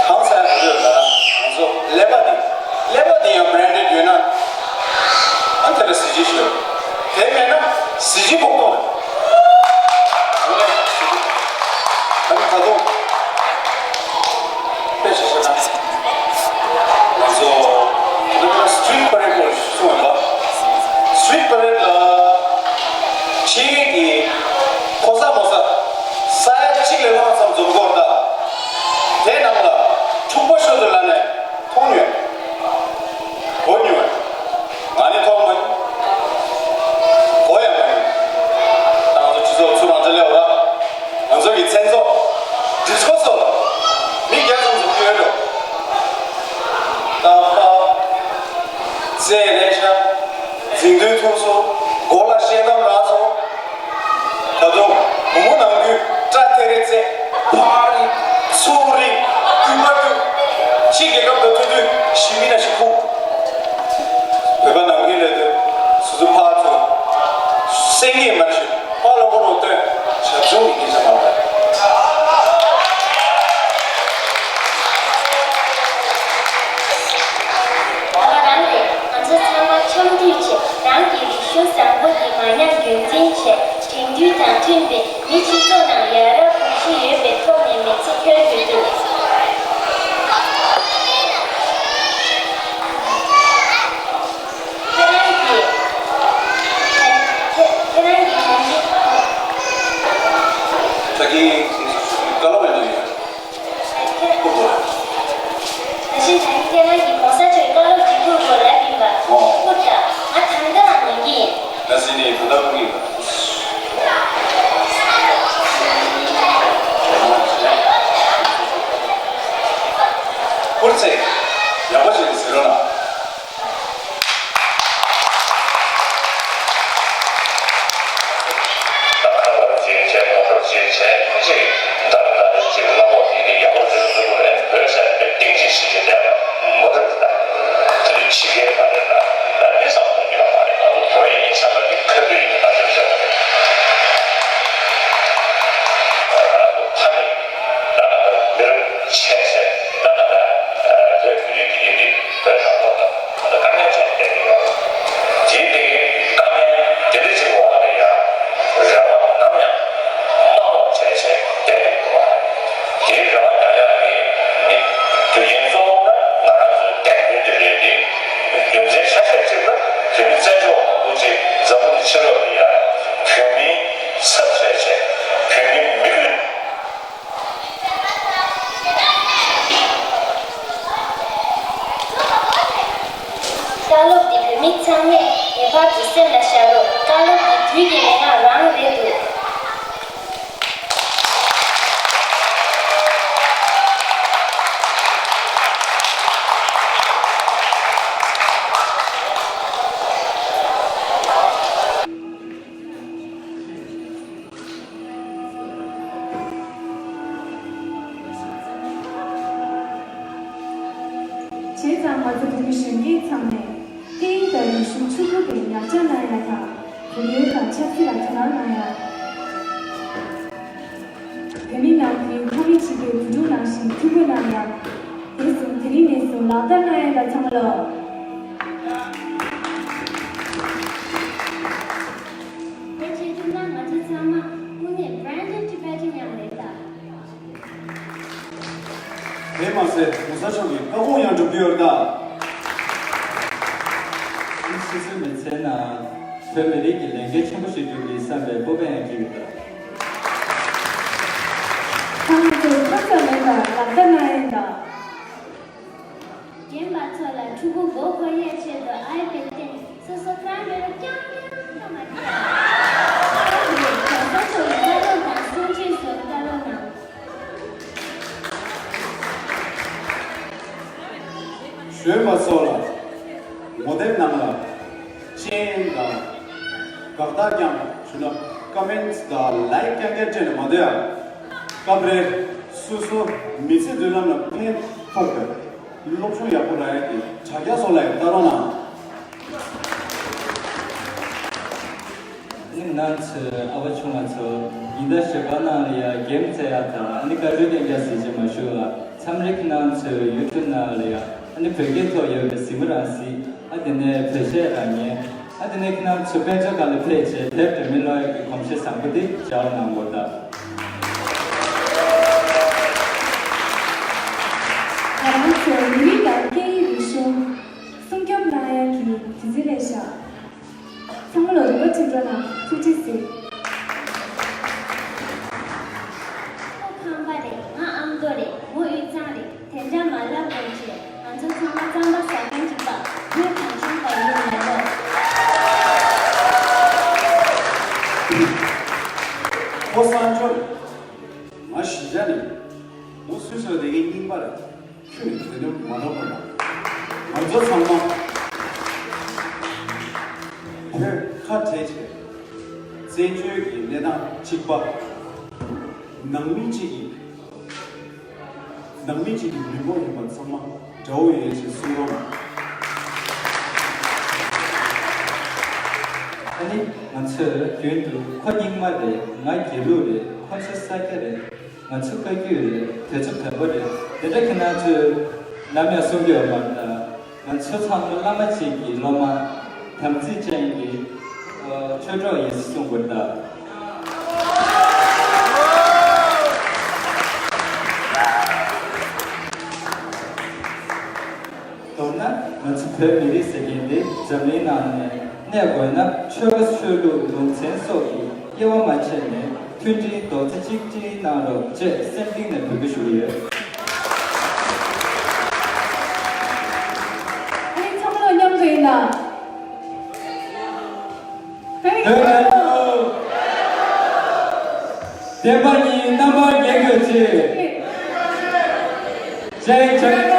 ཧང་སང་ཡོད་མ་རེད། ང་ཚོ་ཀླད་པ་འདི་ཀླད་པ་འདི་ཡང་branded ཡོད་ན་ཨ་དེ་ལ་གཟི་བརྗིད་ཤོར། དེ་མེད་ན་གཟི་བརྗིད་ཕོག་ཐུབ་རེད། དངོས་གནས་གཟི་བརྗིད་ཕོག་ཐུབ། ད་ནི་ད་དུང་དཔེ་ཆ་བཤད་ན། ང་ཚོ་ད་ལྟ་street parade ལ་གསུངས་པ། Street parade ལ་ཕྱི་རྒྱལ་གྱི་ཕོ་གསར་མོ་གསར་ས་ཡ་གཅིག་ལས་ལྷག་ཙམ་འཛོམས་ཀྱི་ཡོད་རེད་ད། དེའི་ནང་ལ་ཕྱུག་པོ་ཤོས་དེ་ལ་ནས་མཐོང་མྱོང་། གོ་མྱོང་། ང་ནི་མཐོང་མ་མྱོང་། གོ་ཡང་མ་མྱོང་། ད་ང་ཚོ་སྤྱི་ཚོགས་ཚུར་རང་འཇགས་སླེབས་པ་ར། ང་ཚོ་གི་མཚན་ཚོགས་སྒྲིག་ མི་བརྒྱ་ཙམ་ཞིག་བསྐྱོན་འགྲོ། རྟག་པར་རྩེད་རེ་ཤ། འཛིང་དོན་ཐུག་སོང་། མགོ་ལ་ཤེལ་དམ་རག་སོང་། ད་དུང་མུ་མུ་ནང་ཁུལ་སྐྲ་ཐེ་རེ་རྩེ། ཕག་རི། ཚུགས་རི། རྐུན་མ་རྒྱུག་ཕྱི་རྒྱལ་ཁབ་དང་མཐུན་དུས་ཞི་མི་འདྲ་ཞིག་ཁུག་བོད་པ་ནང་ཁུལ་ལས་དོན་སོ་སོ་ཕར་ཚུར་སེང་གེ་མ་ཞིག་ཕར་ལ་ཁོ་རང་སྟོན། ཞབས་ཞུ་གི་སྐད་ཆ་མ་རེད། ང་རང་རེད། ང་ཚོ་ཚང་མ་འཆམ་མཐུན་བྱས། རང་གི་རིག་གཞུང་བཟང་པོ་འདི་མ་ཉམས་རྒྱུན་འཛིན་བྱས། དེང་དུས་དང་མཐུན་པའི་མི་སྤྱི་ཚོགས་ནང་ཡ་རབས་གོམས་གཤིས་ཡོད་པའི་ཐོག་ནས་མི་ཚེ་འཁྱོལ་དགོས་འདུག་ཁྱེད་རང་གིས་ཁྱེད་ཁྱེད་རང་གིས་གང་ཅི། ད་གིན་བཀའ་སློབ་ཡང་ཡོད། ཁྱེད་ཁྱེད་ཁྱེད་ཁྱེད་རང་གིས་གོང་ས་མཆོག་གི་བཀའ་སློབ་ཅིག་ཐུགས་ཁུར་ལབ་ཡིན་པ། ཨོ། ཐུགས་ད་ང་ད་ལྟ་ལ་ཉན་གྱི་ཡིན། ད་སྲིད་ནས་ད་ལྟ་ཁུག་ཡིན་པ། ཧུར་ཚེ་ཡག་པོ་ཞིག་ཟེར་རོགས་གནང་། ད་ཁ་པར་ཅིག་བྱས། མོ་ཊ་ཅིག་བྱས། ཅིག་འདར་འདར་ཅིག་གླ་ཕོགས་དེ་ནི་ཡག་པོ་ཟེར་ཟེར་བ་རེད། བོད་ཟེར་བའི་གཏིང་ཅིག་ཤི་ཅིག་བསྡད་པ་མོ་ཊ་འདི་དག་དེ་ནི་ཕྱི་རྒྱལ་མ་རེད་ལ། ལ་མི་ཙམ་གཏོང་རྒྱུ་ཡང་མ་རེད། ང་ཚོ་བོད་ཡིན་བསམ་པ་འདི་ཁ་ཐུག་ཡིན་ན་ད་ཤོད་ཤོད་རེད། ད་ང་ཚོ་ཕ་མེས་ད་ང་ཚོ་མི་རབས་ཆེ་ཆེ་ད་ང་ཚོ་བོད་བོད་ཡིག་དེ་ཡིན་དེ་བོད་རང་ཐོག་ད། ད་དཀའ་ངལ་ཆེན་པོ་བསྡད་ཀྱི་ཡོད། དེའི་སྟེང་གི་དཀའ་ངལ་དེ་འདྲ་ཅིག་འོག་ལ་ཡང་རེ་བ་ནམ་ཡང་མ་ལོག་བྱས་བྱས་བསྡད་ཀྱི་ཡོད་པ། དེའི་རེ་བ་རྒྱག་ཡག་གི་ནི་རྒྱུ་རྐྱེན་གཙོ་བོ་ནི་ང་རང་ཚོའི་འདས་དོན་དེ་རེད་དེ། རྒྱུ་མཚན་ཆ་ཤས་གཅིག་ལ་བོད་མི་བཙན་བྱོལ་བ་མང་པོ་ཅིག་འཛམ་བུ་གླིང་ཕྱི་ལོགས་ལ་ཡང་བོད་མིའི་ཚབ་བྱས་བྱས་བོད་མིའི་མི་རིགས། བཀའ་སློབ་འདི་བོད་མི་ཚང་མས་ངེས་པར་དུ་སེམས་ལ་བཞག་རོགས། བཀའ་སློབ་འདི་དུས་ཀྱི་མན་ངག་རང་རེད་འདུག་བྱས་ཙང་ང་ཚོ་བོད་མི་གཞོན་སྐྱེས་ཚང་མས་སྐད་ཡིག་དང་རིག་གཞུང་ཕྱུག་པོ་དེ་ཉར་ཚགས་གནང་ཡ་དང་། བོད་ཡུལ་དང་ཆབ་སྲིད་ལ་དོ་སྣང་གནང་ཡ། བོད་མི་ནང་ཁུལ་ཕ་མས་བྱིས་པའི་བུ་ཕྲུག་ནང་བཞིན་ཐུགས་ཁུར་གནང་ཡ། དེ་བཟུང་དེ་རིང་ནས་བཟུང་ལག་བསྟར་གནང་ཡ་དང་ཚང་མ་ལོ། ཕལ་ཆེར་བསྡུར་ན་ང་ཚོ་ཚང་མ་དངོས་གནས་branded Tibetan ཡང་རེད་ད། དེ་མ་ཟད་གོང་ས་མཆོག་གི་བཀའ་དགོངས་ཡང་སྒྲུབ་ཀྱི་ཡོད་རེད་ད། ཨ་ནི་སོ་སོའི་མི་ཚེའི་ནང་བོད་མི་རིགས་ཀྱི་ལས་འགན་ཆེན་པོ་ཞིག་སྒྲུབ་ཀྱི་ཡིན་བསམ་པའི་སྤོབས་པ་ཡང་སྐྱེ་གི་ཡོད་ད། ཚང་མ་ཚོས་ཁ་ཙམ་མེད་པར་ལག་བསྟར་གནང་ཡིན་ད། རྒན་པ་ཚོ་ལ་ཕྲུ་གུ་མགོ་འཁོར་ཡས་ཆེད་དུ་iPad་སྟེང་སོ་སོ་ཁྲ་མེ་རུ་རྐྱང་རྐྱང་མ་བྱེད་ཨ། ཁ་རེད་གོང་ས་མཆོག་གི་བཀའ་སློབ་དང་གསུང་ཆོས་སོགས་བལྟ་རོགས་གནང་། གཞོན་པ་ཚོ་ལ་ངོ་དེབ་ནང་ལ་སྤྱན་དང་དགག་རྟགས་རྐྱང་ཞུ་ན་comments་དང་like་རྐྱང་རྐྱང་སྤྲད་ནས་མ་སྡོད་ཨ། སྐབས་རེ་སོ་སོ་མི་ཚེ་མདུན་ལམ་ལ་ཕན་ཐོགས་པའི་སློབ་སྦྱོང་ཡག་པོ་རག་ཡ་གི་དྲ་རྒྱ་སོགས་ལ་ཡང་ལྟ་རོགས་གནང་། ཨ་ནི་ང་ཚོའི་ཨ་ཕ་ཆུང་བ་ཚོ་ཉིན་ལྟར་ཞོགས་པ་ནང་ལ་ཡ་གེམ་རྩེ་ཡ་དང་ཨ་ནི་བཀའ་འཁྲོལ་རྐྱང་རྐྱང་ཟེར་གྱི་མ་ཞུ་ལ་མཚམས་རེ་ཁྱེད་རང་ཚོའི་YouTube་ནང་ལ་ཡ་ཨ་ནི་བོད་སྐད་ཐོག་ཡོད་པའི་གཟིགས་མོ་རང་གཟིགས་ཨ་དེ་ནས་བོད་གཞས་རང་ཉན། ཨ་དེ་ནས་ཁྱེད་རང་ཚོ་དཔལ་འབྱོར་སྒང་ལ་ཕེབས་བྱས་དེབ་འདྲ་མིན་ཀློག་ཡག་གི་གོམས་གཤིས་བཟང་པོ་དེ་སྦྱར་གནང་དགོས་ད། ང་རང་ཚོའི་མི་རིགས་དང་སྐད་ཡིག་རིག་གཞུང་སྲུང་སྐྱོབ་གནང་ཡག་གི་དུས་ཚོད་སླེབས་ཤག་ཚང་མ་ལ་རེ་བ་བྱེད་འགྲོ་ན་ཐུགས་རྗེ་གཟིགས། ཁོ་ཁམས་པ་རེད། ང་ཨ་མདོ་རེད། མོ་དབུས་གཙང་རེད། དེ་འདྲ་མ་ལབ་རོགས་བྱེད། ང་ཚོ་ཚང་མ་རྩམ་པ་ཟ་མཁན་གཅིག་པ། བོད་གངས་ལྗོངས་པ་ཡིན་མེད་ལོ། ཁོ་གསང་སྦྱོང་ ཚོས་དེ་གའི་རྙིང་པ་རེད། ཁྱོད་དོ་དམ་མ་འགྲོ་བར། ང་ཚོ་ཚང་མ་བོད་ཁ་བྲལ་བྱས། བཙན་བྱོལ་གྱི་གནས་སྟངས་གཅིག་པ། ནང་མི་གཅིག་གི། ནང་མི་གཅིག་གི་མི་འབོར་ཡིན་པ་ཚང་མ་དགྲ་བོ་ཡིན་ཞེས་གསུང་རོགས་གནང་། ཨ་ནི་ང་ཚོས་རྒྱུན་དུ་ཁོ་རྙིང་མ་རེད། ང་དགེ་ལུགས་རེད། ཁོ་ཚོ་ས་སྐྱ་རེད། ང་ཚོ་བཀའ་བརྒྱུད་རེད། དེ་ཚོ་བོན་པོ་རེད། དེ་འདྲ་ཁྱེད་རང་ཚོས་ནམ་ཡང་གསུང་གི་ཡོད་མ་རེད་ད། ང་ཚོ་ཚང་མ་བླ་མ་གཅིག་གི་སློབ་མ། དམ་ཚིག་ཅན་གྱི་ཆོས་གྲོགས་ཡིན་ཟེར་གསུང་དགོས་རེད་ད། མདོར་ན་ང་ཚོ་བོད་མི་རིགས་ཟེར་མཁན་འདི་འཛམ་གླིང་ནང་ནས་གནས་དགོས་ན། ཆོལ་ཁ་ཆོས་ལུགས་ལུང་ཚན་སོགས་ཀྱི་དབྱེ་བ་མ་ཕྱེ་ནས་མཐུན་སྒྲིལ་རྡོག་རྩ་གཅིག་སྒྲིལ་གནང་རོགས་ཅེས་སེམས་གཏིང་ནས་འབོད་སྐུལ་ཞུ་གི་ཡོད། ཁྱེད་ཚང་མ་མཉམ་དུ་ཡིན་ན། བོད་རྒྱལ་ལོ། བསྟན་པ་ཉིད་རྣམ་པར་རྒྱལ་དགོས་ཆེད། ཇའི་ཇའི།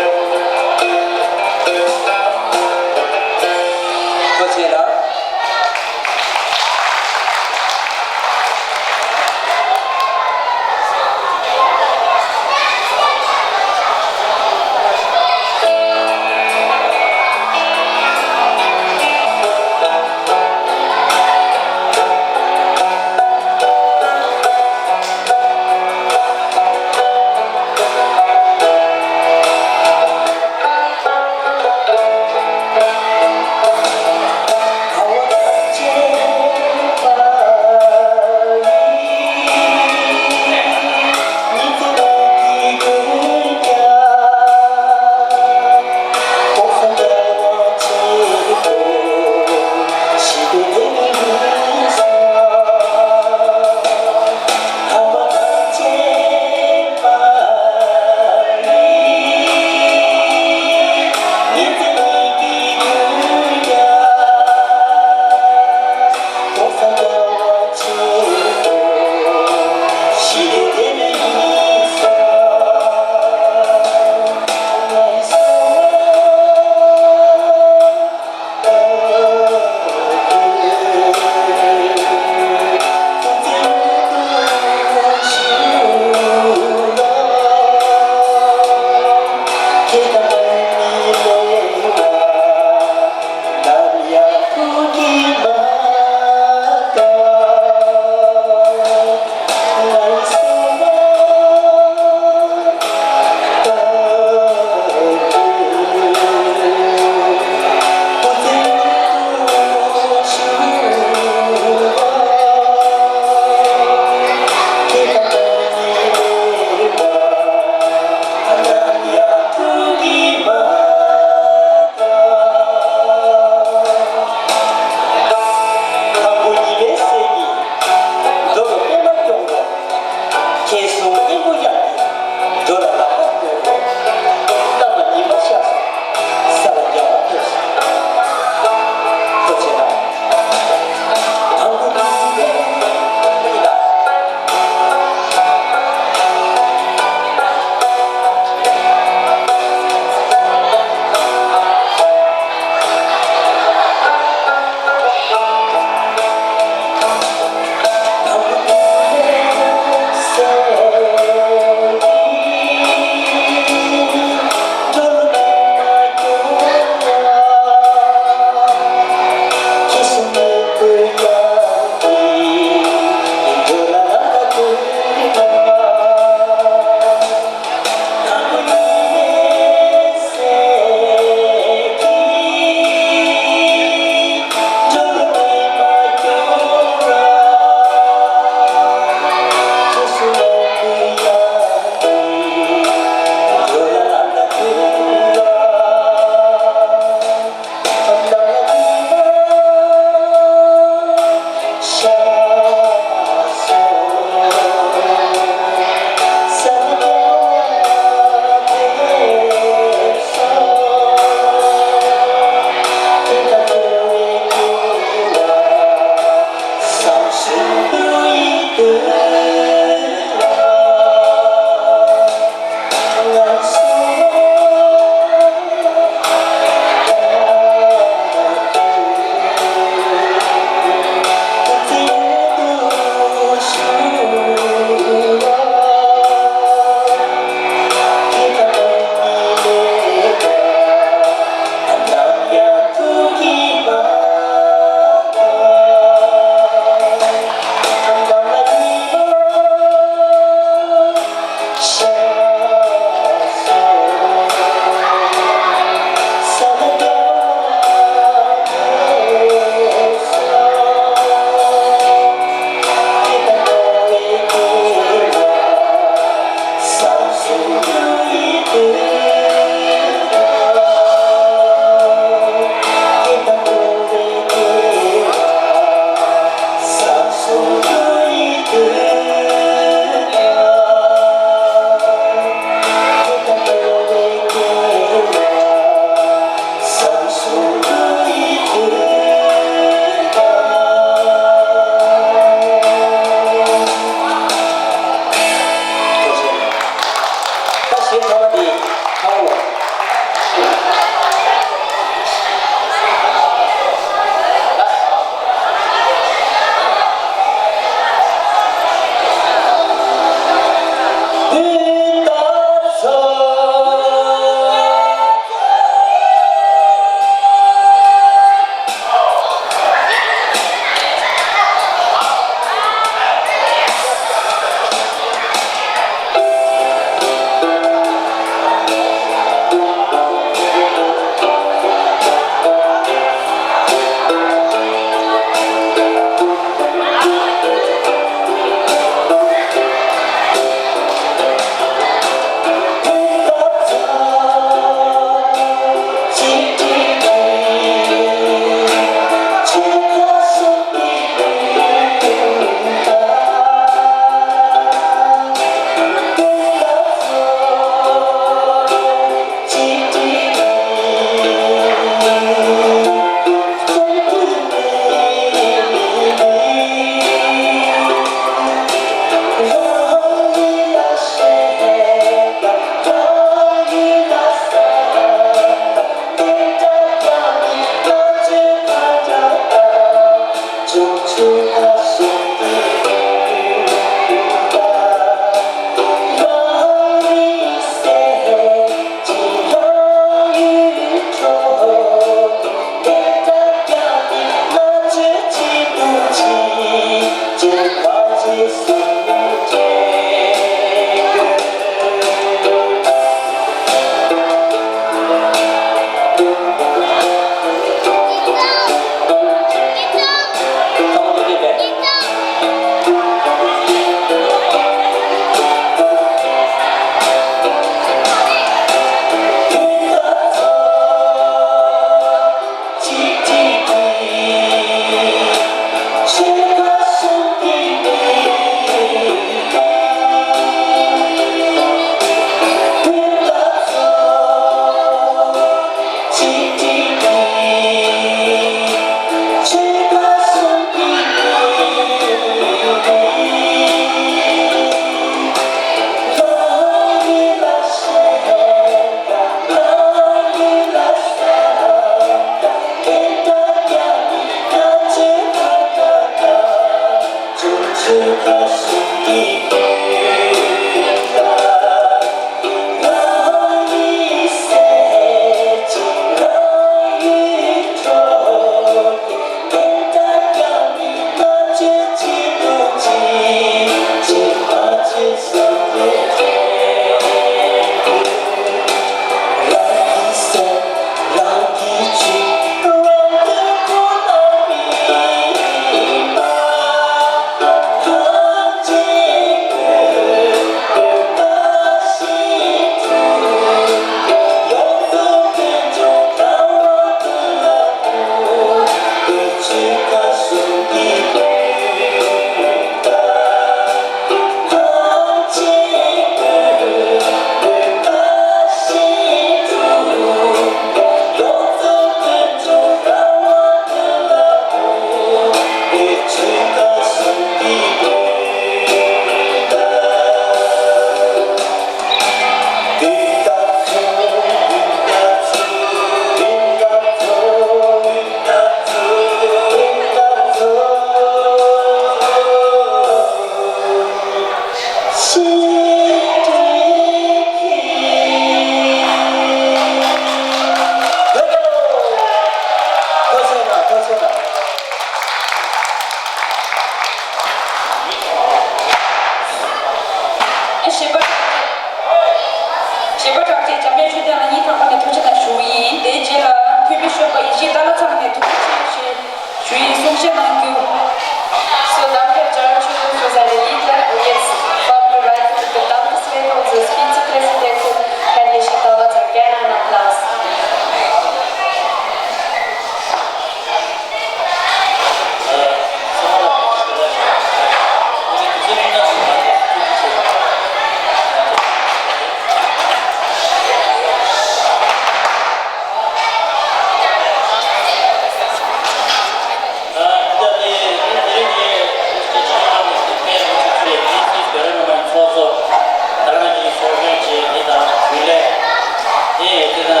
དེ་དང་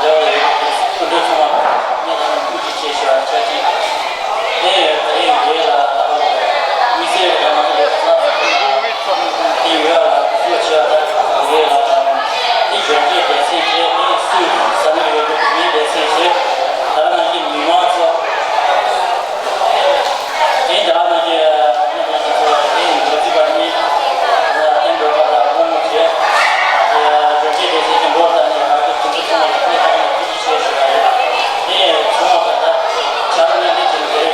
འབྲེལ་བ་ཡོད་པའི་སྐུ་མགྲོན་ཚང་མ་སྙིང་ཐག་ནས་ཐུགས་རྗེ་ཆེ་ཞུ་བ་ཆ་གཅིག་དེ་ཡང་དེ་རིང་འདིར་ལ་ད་བར་དམིགས་བསལ་གྱི་ད་ང་ཚོ་ལ་ཚ་དེ་ཡོད་ལ་གཙོ་ཆེ་བ་ད་འདིར་ལ་དང་དེ་གཞོན་སྐྱེས་སྡེ་ཚན་བཅས་དེ་སུས་ཟ་ནས་ཡོད་པའི་མི་སྡེ་ཚན་བཅས་ད་ནང་གི་མི་མང་ཚོ། དེ་འདྲ་ནང་གི་མི་མང་ཚོ་དེ་ཡིན་འགོ་ཁྲིད་པ་གཉིས་ལ་བརྟེན་འགྲོ་བ་ལ་དབང་མོ་བྱས། གཞོན་སྐྱེས་སྡེ་ཚན་གྱི་འགོ་བཏགས་ནས་ང་ཚོ་དེ་འདྲ་ཚང་མ་ལ་སྣེ་ཐག་ནས་ཐུགས་རྗེ་ཆེ་ཞུ་བ་རེད། དེ་ཡང་ཚང་མ་ག་ད་བྱ་ར་ནས་འདི་དེ་འདྲའི་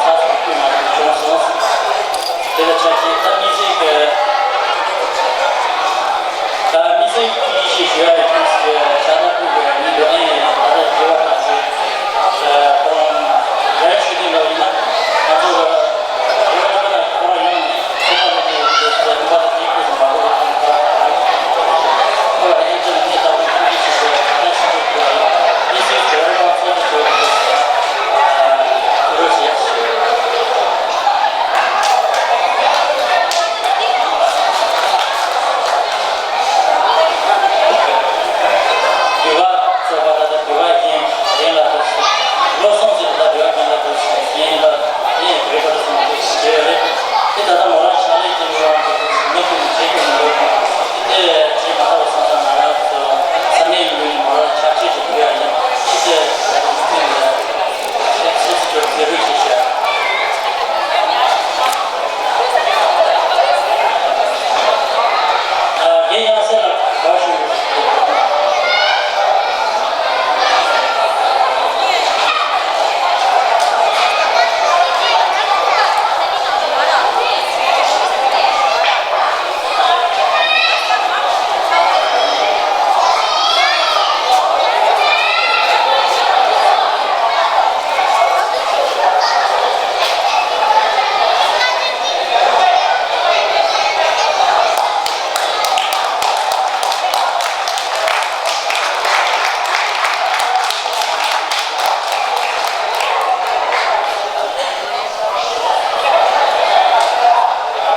ཚ་ཚ་འཁྱུད་མ་བྱུང་སོང་། དེ་ལ་ཆ་རྐྱེན་ད་མི་ཚེ་གི་ད་མི་ཚེ་གི་ཐུགས་རྗེ་ཆེ་ཞུ་ཡ་ཡིན་ཟེར་ཆ་ད་ཕུག་གི་མི་འདུག་ཨེ་ད་ལྟ་དགེ་བ་དང་ཆོས་ཁོང་རེ་ཞུ་དེ་འདྲ་ཡིན་ན་ང་ཚོ་གི་དགེ་བ་ད་ལྟ་ཁོ་རང་ཡོང་ནས་ཚོགས་པ་ལ་ནས་ཡོད་དེ་ཟེར་མ་ལ་དེ་ཁོས་མ་གོ་བའི་ཐོག་ནས་ཁོ་ལ་ཨེ་ཅི་ལ་ངས་ད་དུང་ཐུགས་རྗེ་ཆེ་ཞུ་ཡ་ད་ཕྱི་དྲོ་དགེ་བ་ཡིན། མི་ཚེ་གི་དགེ་བ་རང་ཚོགས་ཀྱི་དགེ་བ་ཡིན་ཟེར་ཐུགས་རྗེ་ཆེ་ཞུ་ཡ། འབུལ་བ་ཚོགས་པ་ལ་དང་འབུལ་བ་རྒན་རྒན་ལ་དང་བློ་བཟང་ཟེར་བ་དང་འབུལ་བ་རྒན་ལ་དང་རྒན་ལ་ངས་འབུལ་བ་ཚོགས་པ་ཞེས་བྱས་པ་རེད། དེ་ད་ལྟ་མོ་རང་ཕྱག་ལས་ཀྱི་ནུས་པ་མི་ཐུབ་ནས་བྱེད་དགོས་མི་འདུག་དེ་བྱེད་མ་ཐུབ་པ་སོང་ཙང་ང་རང་ཚོ་ས་གནས་ཡུལ་ནས་མོ་རང་ཕྱག་ཕྱིད་ཅིག་ཕུལ་ཡ་ཡིན། ཅི་སྟེ་ད་དུང་ཚེ་ཚེ་ཚེ་ཚེ་ཚེ་ཚེ་ཚེ་ཚེ་ཚེ་ཚེ་ཚེ་ཚེ་ཨ། ངས་ཡང་སེ་ལ་དགའ་ཞུ།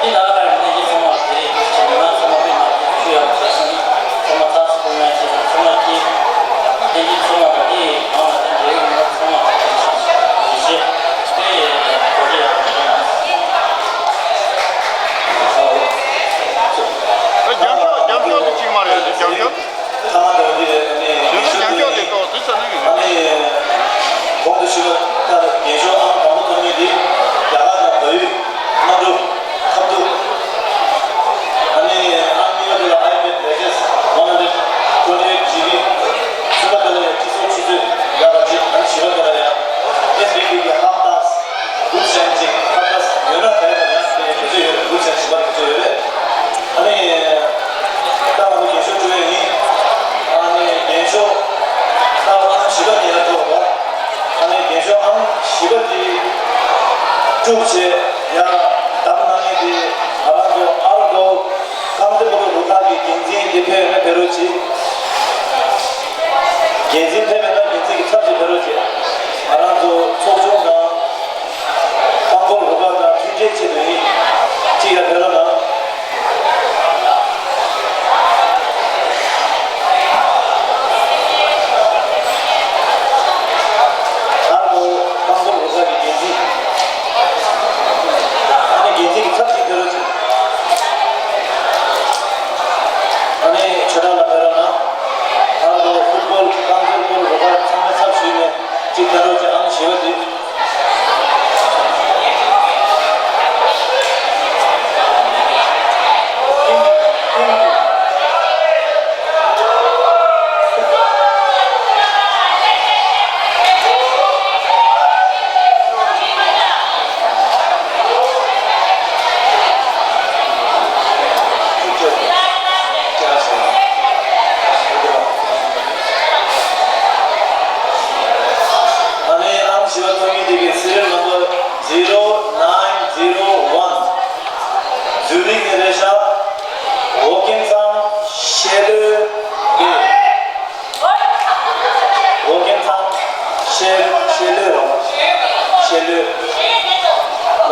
དེ་ལ་ལར་ནས་ཡིད་ཚང་མ་དེ་རེད་ཅེས་ང་ཚང་མ་དཔེ་མ་ཐུབ་ཞུ་ཡག་བྱས་སོང་། ཚང་མ་རྩ་སུ་ཁོང་ཡང་བྱས་སོང་། ཚང་མ་སྐྱིད། དེ་འདི་ཚང་མ་དང་དེ་ཡི་གང་ལ་དེ་འབྲེལ་ཡོད་མི་ཚང་མ་དང་དེ་ཞིག་ཞིག་དེ་གོ་རེ་ཡག་བྱས་ཡང་། རྒྱབ་ཤོག་རྒྱབ་ཤོག་དེ་གཅིག་མ་རེད། རྒྱབ་ཤོག་ཐ་མ་དེ་འདི་རེད། ཨ་ནི་རྒན་ཤོས་དེ་ཨ་ནི་གོང་དུ་ཞུས་པ་ལྟར་རྒན་ཤོས་ཨང་དང་པོ་ཐོབ་མཁན་དེ་རྒྱ་གར་དང་བལ་ཡུལ་གནམ་གྲུ་ཁ་ཐུག་ཨ་ནི་ཨང་གཉིས་པ་དེ་ལ་iPad Asus one hundred twenty eight G B། གསུམ་པ་དེ་ལ་ཡང་སྤྱི་ཚོགས་ཆུ་ཚོད་ཡག་ག་གཅིག་ཨ་ནི་བཞི་པ་དེ་ལ་ཡང་SBB གི་ཧབ་ཏག་སི་དགུ་ཚན་གཅིག་ཧབ་ཏག་སི་ཡོད་ན་ག་ཡ་ཡང་དེ་ཡང་དུས་ཚོད་ཡོད་ན་དགུ་ཚན་བཞི་པ་དུས་ཚོད་ཡོད་རེད། ཨ་ནི། ད་ང་ཚོ་རྒན་ཤོས་བཅུ་ཡོད་ཡིན། ཨ་ནི་རྒན་ཤོས་ད་ཨང་བཞི་པ་དེ་ཡར་འགྲོ་བ། ཨ་ནི་རྒན་ཤོས་ཨང་བཞི་པ་དེ་དཀྲུག་བྱས་ཡར་བདམས་གནང་མཁན་དེ་ང་རང་ཚོ་ཨར་གོ་རྐང་རྩེད་སྤོ་ལོ་རུ་ཁག་གི་འགན་འཛིན་དེ་ཕེབས་ཡོད་ན་ཕེབས་རོགས་གྱིས། འགན་འཛིན་ཕེབས་ཡོད་ན་འགན་འཛིན་གྱི་ཚབ་ཀྱིས་ཕེབས་རོགས་གྱིས། ང་རང་ཚོ་ཚོགས་ཆུང་དང་རྐང་འཁོར་རུ་ཁག་དང་མཐུན་འབྲེལ་ཆེད་དུ་ཡིན། གཅིག་ཡར་ཕེབས་རོགས་གནང་། ཨར་གོ་རྐང་འཁོར་རུ་ཁག་གི་འགན་འཛིན། ཨ་ནི་འགན་འཛིན་གྱི་ཚབ་ཅིག་ཕེབས་རོགས་གྱིས། ཨ་ནི་ཆོས་གྲགས་ལགས་ཕེབས་རོགས་གནང་། ཨར་གོ་ཕུཊ་བོལ་རྐང་རྩེད་སྤོ་ལོ་རུ་ཁག་ཚང་མའི་ཚབ་ཞུས་ནས་གཅིག་ཕེབས་རོགས་གྱིས། ཨ་ནི་བཞི་པ་དེ། ཨ་ནི་ཨང་བཞི་པ་ཐོབ་མཁན་དེ་གི་serial number zero nine zero one། ཛུ་རིག་ནས་རེད་ཤག་ཝོ་ཀེན་ཚང་ཤེ་ལོས་ཨེ། ཝོ་ཀེན་ཚང་ཤེ་ཤེ་ལོས་རོ། ཤེ་ལོས་ལ།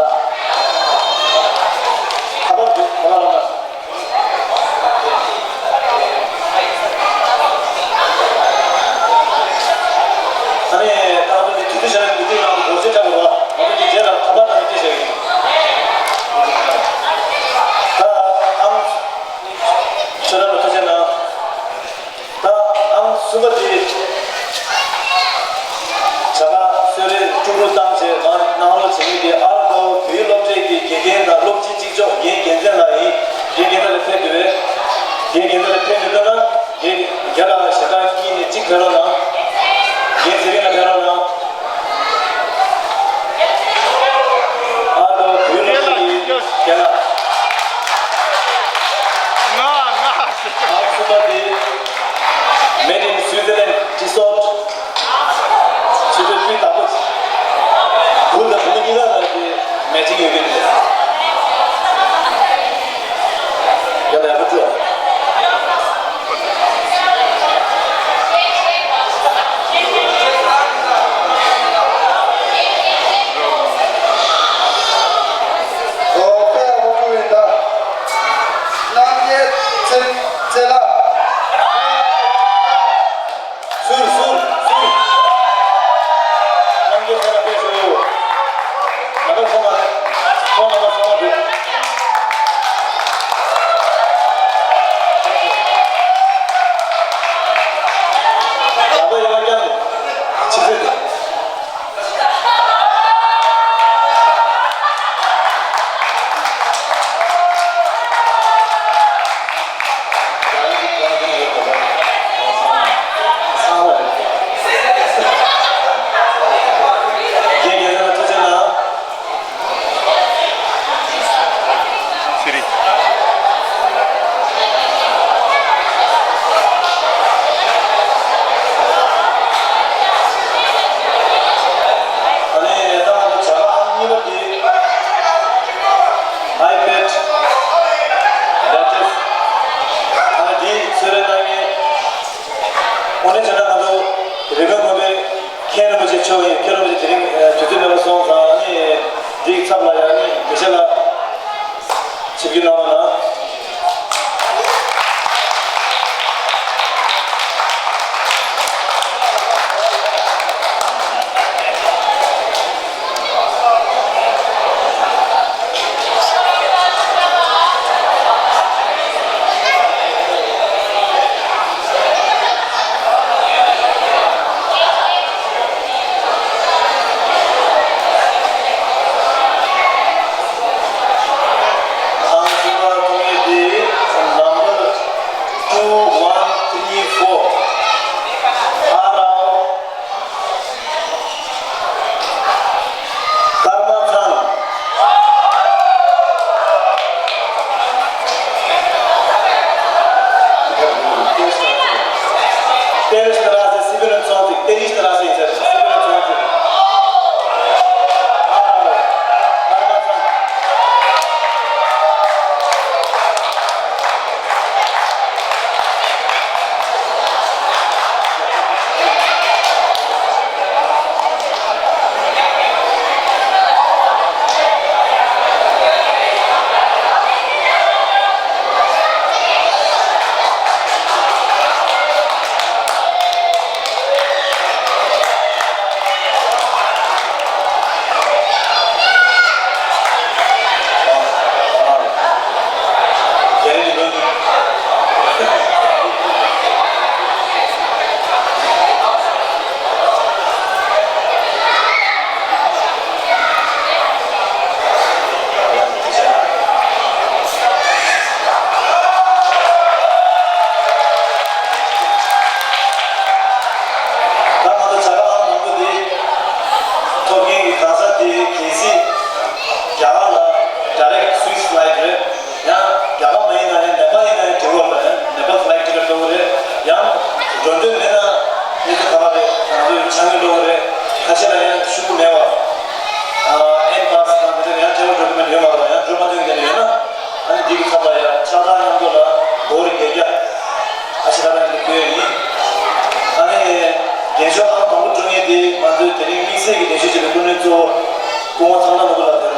ཁ་པར་འདུག་ཁ་པར་ལ། བྱ་དགའ་གསོལ་རས་བཀྲུ་བཀྲུ་བཏང་བྱས་ང་གནང་རོགས་བྱེད་མཁན་དེ་ཨ་རོ་བོད་ཡིག་སློབ་གྲྭའི་གི་དགེ་རྒན་དང་སློབ་སྤྱི་གཅིག་ལྕོགས་རྒན་རྒན་ཚན་ལགས་ཡིན། རྒན་རྒན་ཚན་ལ་ཕེབས་འདུག་པས། རྒན་རྒན་ཚན་ལ་ཕེབས་མི་འདུག་ན་རྒན་རྒན་ལགས་ཞལ་ལག་གཉིས་ནས་གཅིག་ཕེབས་རོགས་གནང་། རྒན་ཚེ་རིང་ལགས་ཕེབས་རོགས་གནང་། ཨ་རོ་བོད་སློབ་གྲྭའི་རྒན་ལགས། ང་ང་། ཨ་གསུམ་པ་དེ་Made in Switzerland T-shirt། ཆུ་ཚོད་སྤུས་དག་པོ། བུ་དང་བུ་མོ་གཉིས་ཀ་ལ་དེ་matching ཡོད་ཀྱི་འདུག་ཡག་ལ་ཡག་པོ་བྲིས། ཨོ་ཁོ་ཡག་པོ་བྲིས་ཡོད་ད། རྣམ་རྒྱལ་ཚེ་ཚེ་ལགས། ཟུར་ཟུར་ཟུར། རྣམ་རྒྱལ་ཚེ་ལགས་ཕེབས་ཤོག་ང་ཚོ་ཚང་མ་ཚོང་ལ་མ་ཚང་མ་འདུག་ཡག་པོ་ཡག་པོ་རྐྱང་། ཆིག་སྒྲིལ། ཨ་ནི་ད་ང་ཚོ་བྱ་དགའ་ཨང་གཉིས་པ་དེ་iPad batteries། ཨ་ནི་དེ་ཚོད་རེ་གནང་མཁན། དངོས་གནས་བྱས་ན་ང་ཚོ་རེ་འགའ་ངོ་མའི་མཁན་རིན་པོ་ཆེ་མཆོག་ཡིན། མཁན་རིན་པོ་ཆེ་དེ་རིང་དུས་ཚོད་མེད་པ་སོང་ཙང་ཨ་ནི་འདིའི་ཚབ་ལ་ཡང་ཨ་ནི་དགེ་བཤེས་ལགས་ཆིབས་བསྒྱུར་གནང་རོགས་གནང་། ཨང་གསུམ་པ་ཐོབ་མཁན་དེ་number two one three four། ཨ་རོ། ཀརྨ་ཚང་། Terrorist Rasse Sivil Zwanzig, Terrorist Rasse ist es, Sivil Zwanzig. ཀརྨ་ཚང་། ད་ང་ཚོ་བྱ་དགའ་ཨང་དང་པོ་དེ་ཐོབ་མཁན་གྱི་གང་ཟག་དེ་གལ་སྲིད་རྒྱ་གར་ལ་direct Swiss flight རེད། ཡང་རྒྱ་གར་མ་ཡིན་ན་ཡང་ནེ་པཱལ་ཡིན་ན་ཡང་འགྲིག་གི་རེད། ནེ་པཱལ་flight ticket ལོག་གི་རེད། ཡང་འགྲོ་འདོད་མེད་ན་གནས་ཚུལ་ག་པར་རེད། ང་ཚོས་ཆ་མེད་ལོག་གི་རེད། ཁ་ཤས་ལ་ཡང་ཤུགས་མེད་པ། ཨ་ཨེམ་པཱ་སི་དང་དེ་ཚོ་ཡང་travel document ཡོད་མ་རེད་པ། ཡང་འགྲོ་མ་ཐུབ་མཁན་ཡོད་ན་ཨ་ནི་འདི་གི་ཚབ་ལ་ཡང་ཕྱག་རྟགས་མཉམ་དུ་ལ་སྒོར་བརྒྱད་བརྒྱ་ཨ་ཕྱི་ལ་རང་གི་བསྐྱོན་ཡིན། ཨ་ནི་རྒྱན་ཤོག་ཨང་དང་པོ་བཀྲུ་མཁན་དེ་ང་ཚོའི་དེ་རིང་དམིགས་བསལ་གྱི་རྒྱན་ཤོག་ཅིག་ལ་སྐུ་མགྲོན་གཙོ་བོ་སྐུ་ངོ་ཚང་ལྷ་ནོར་བུ་ལགས་དེ།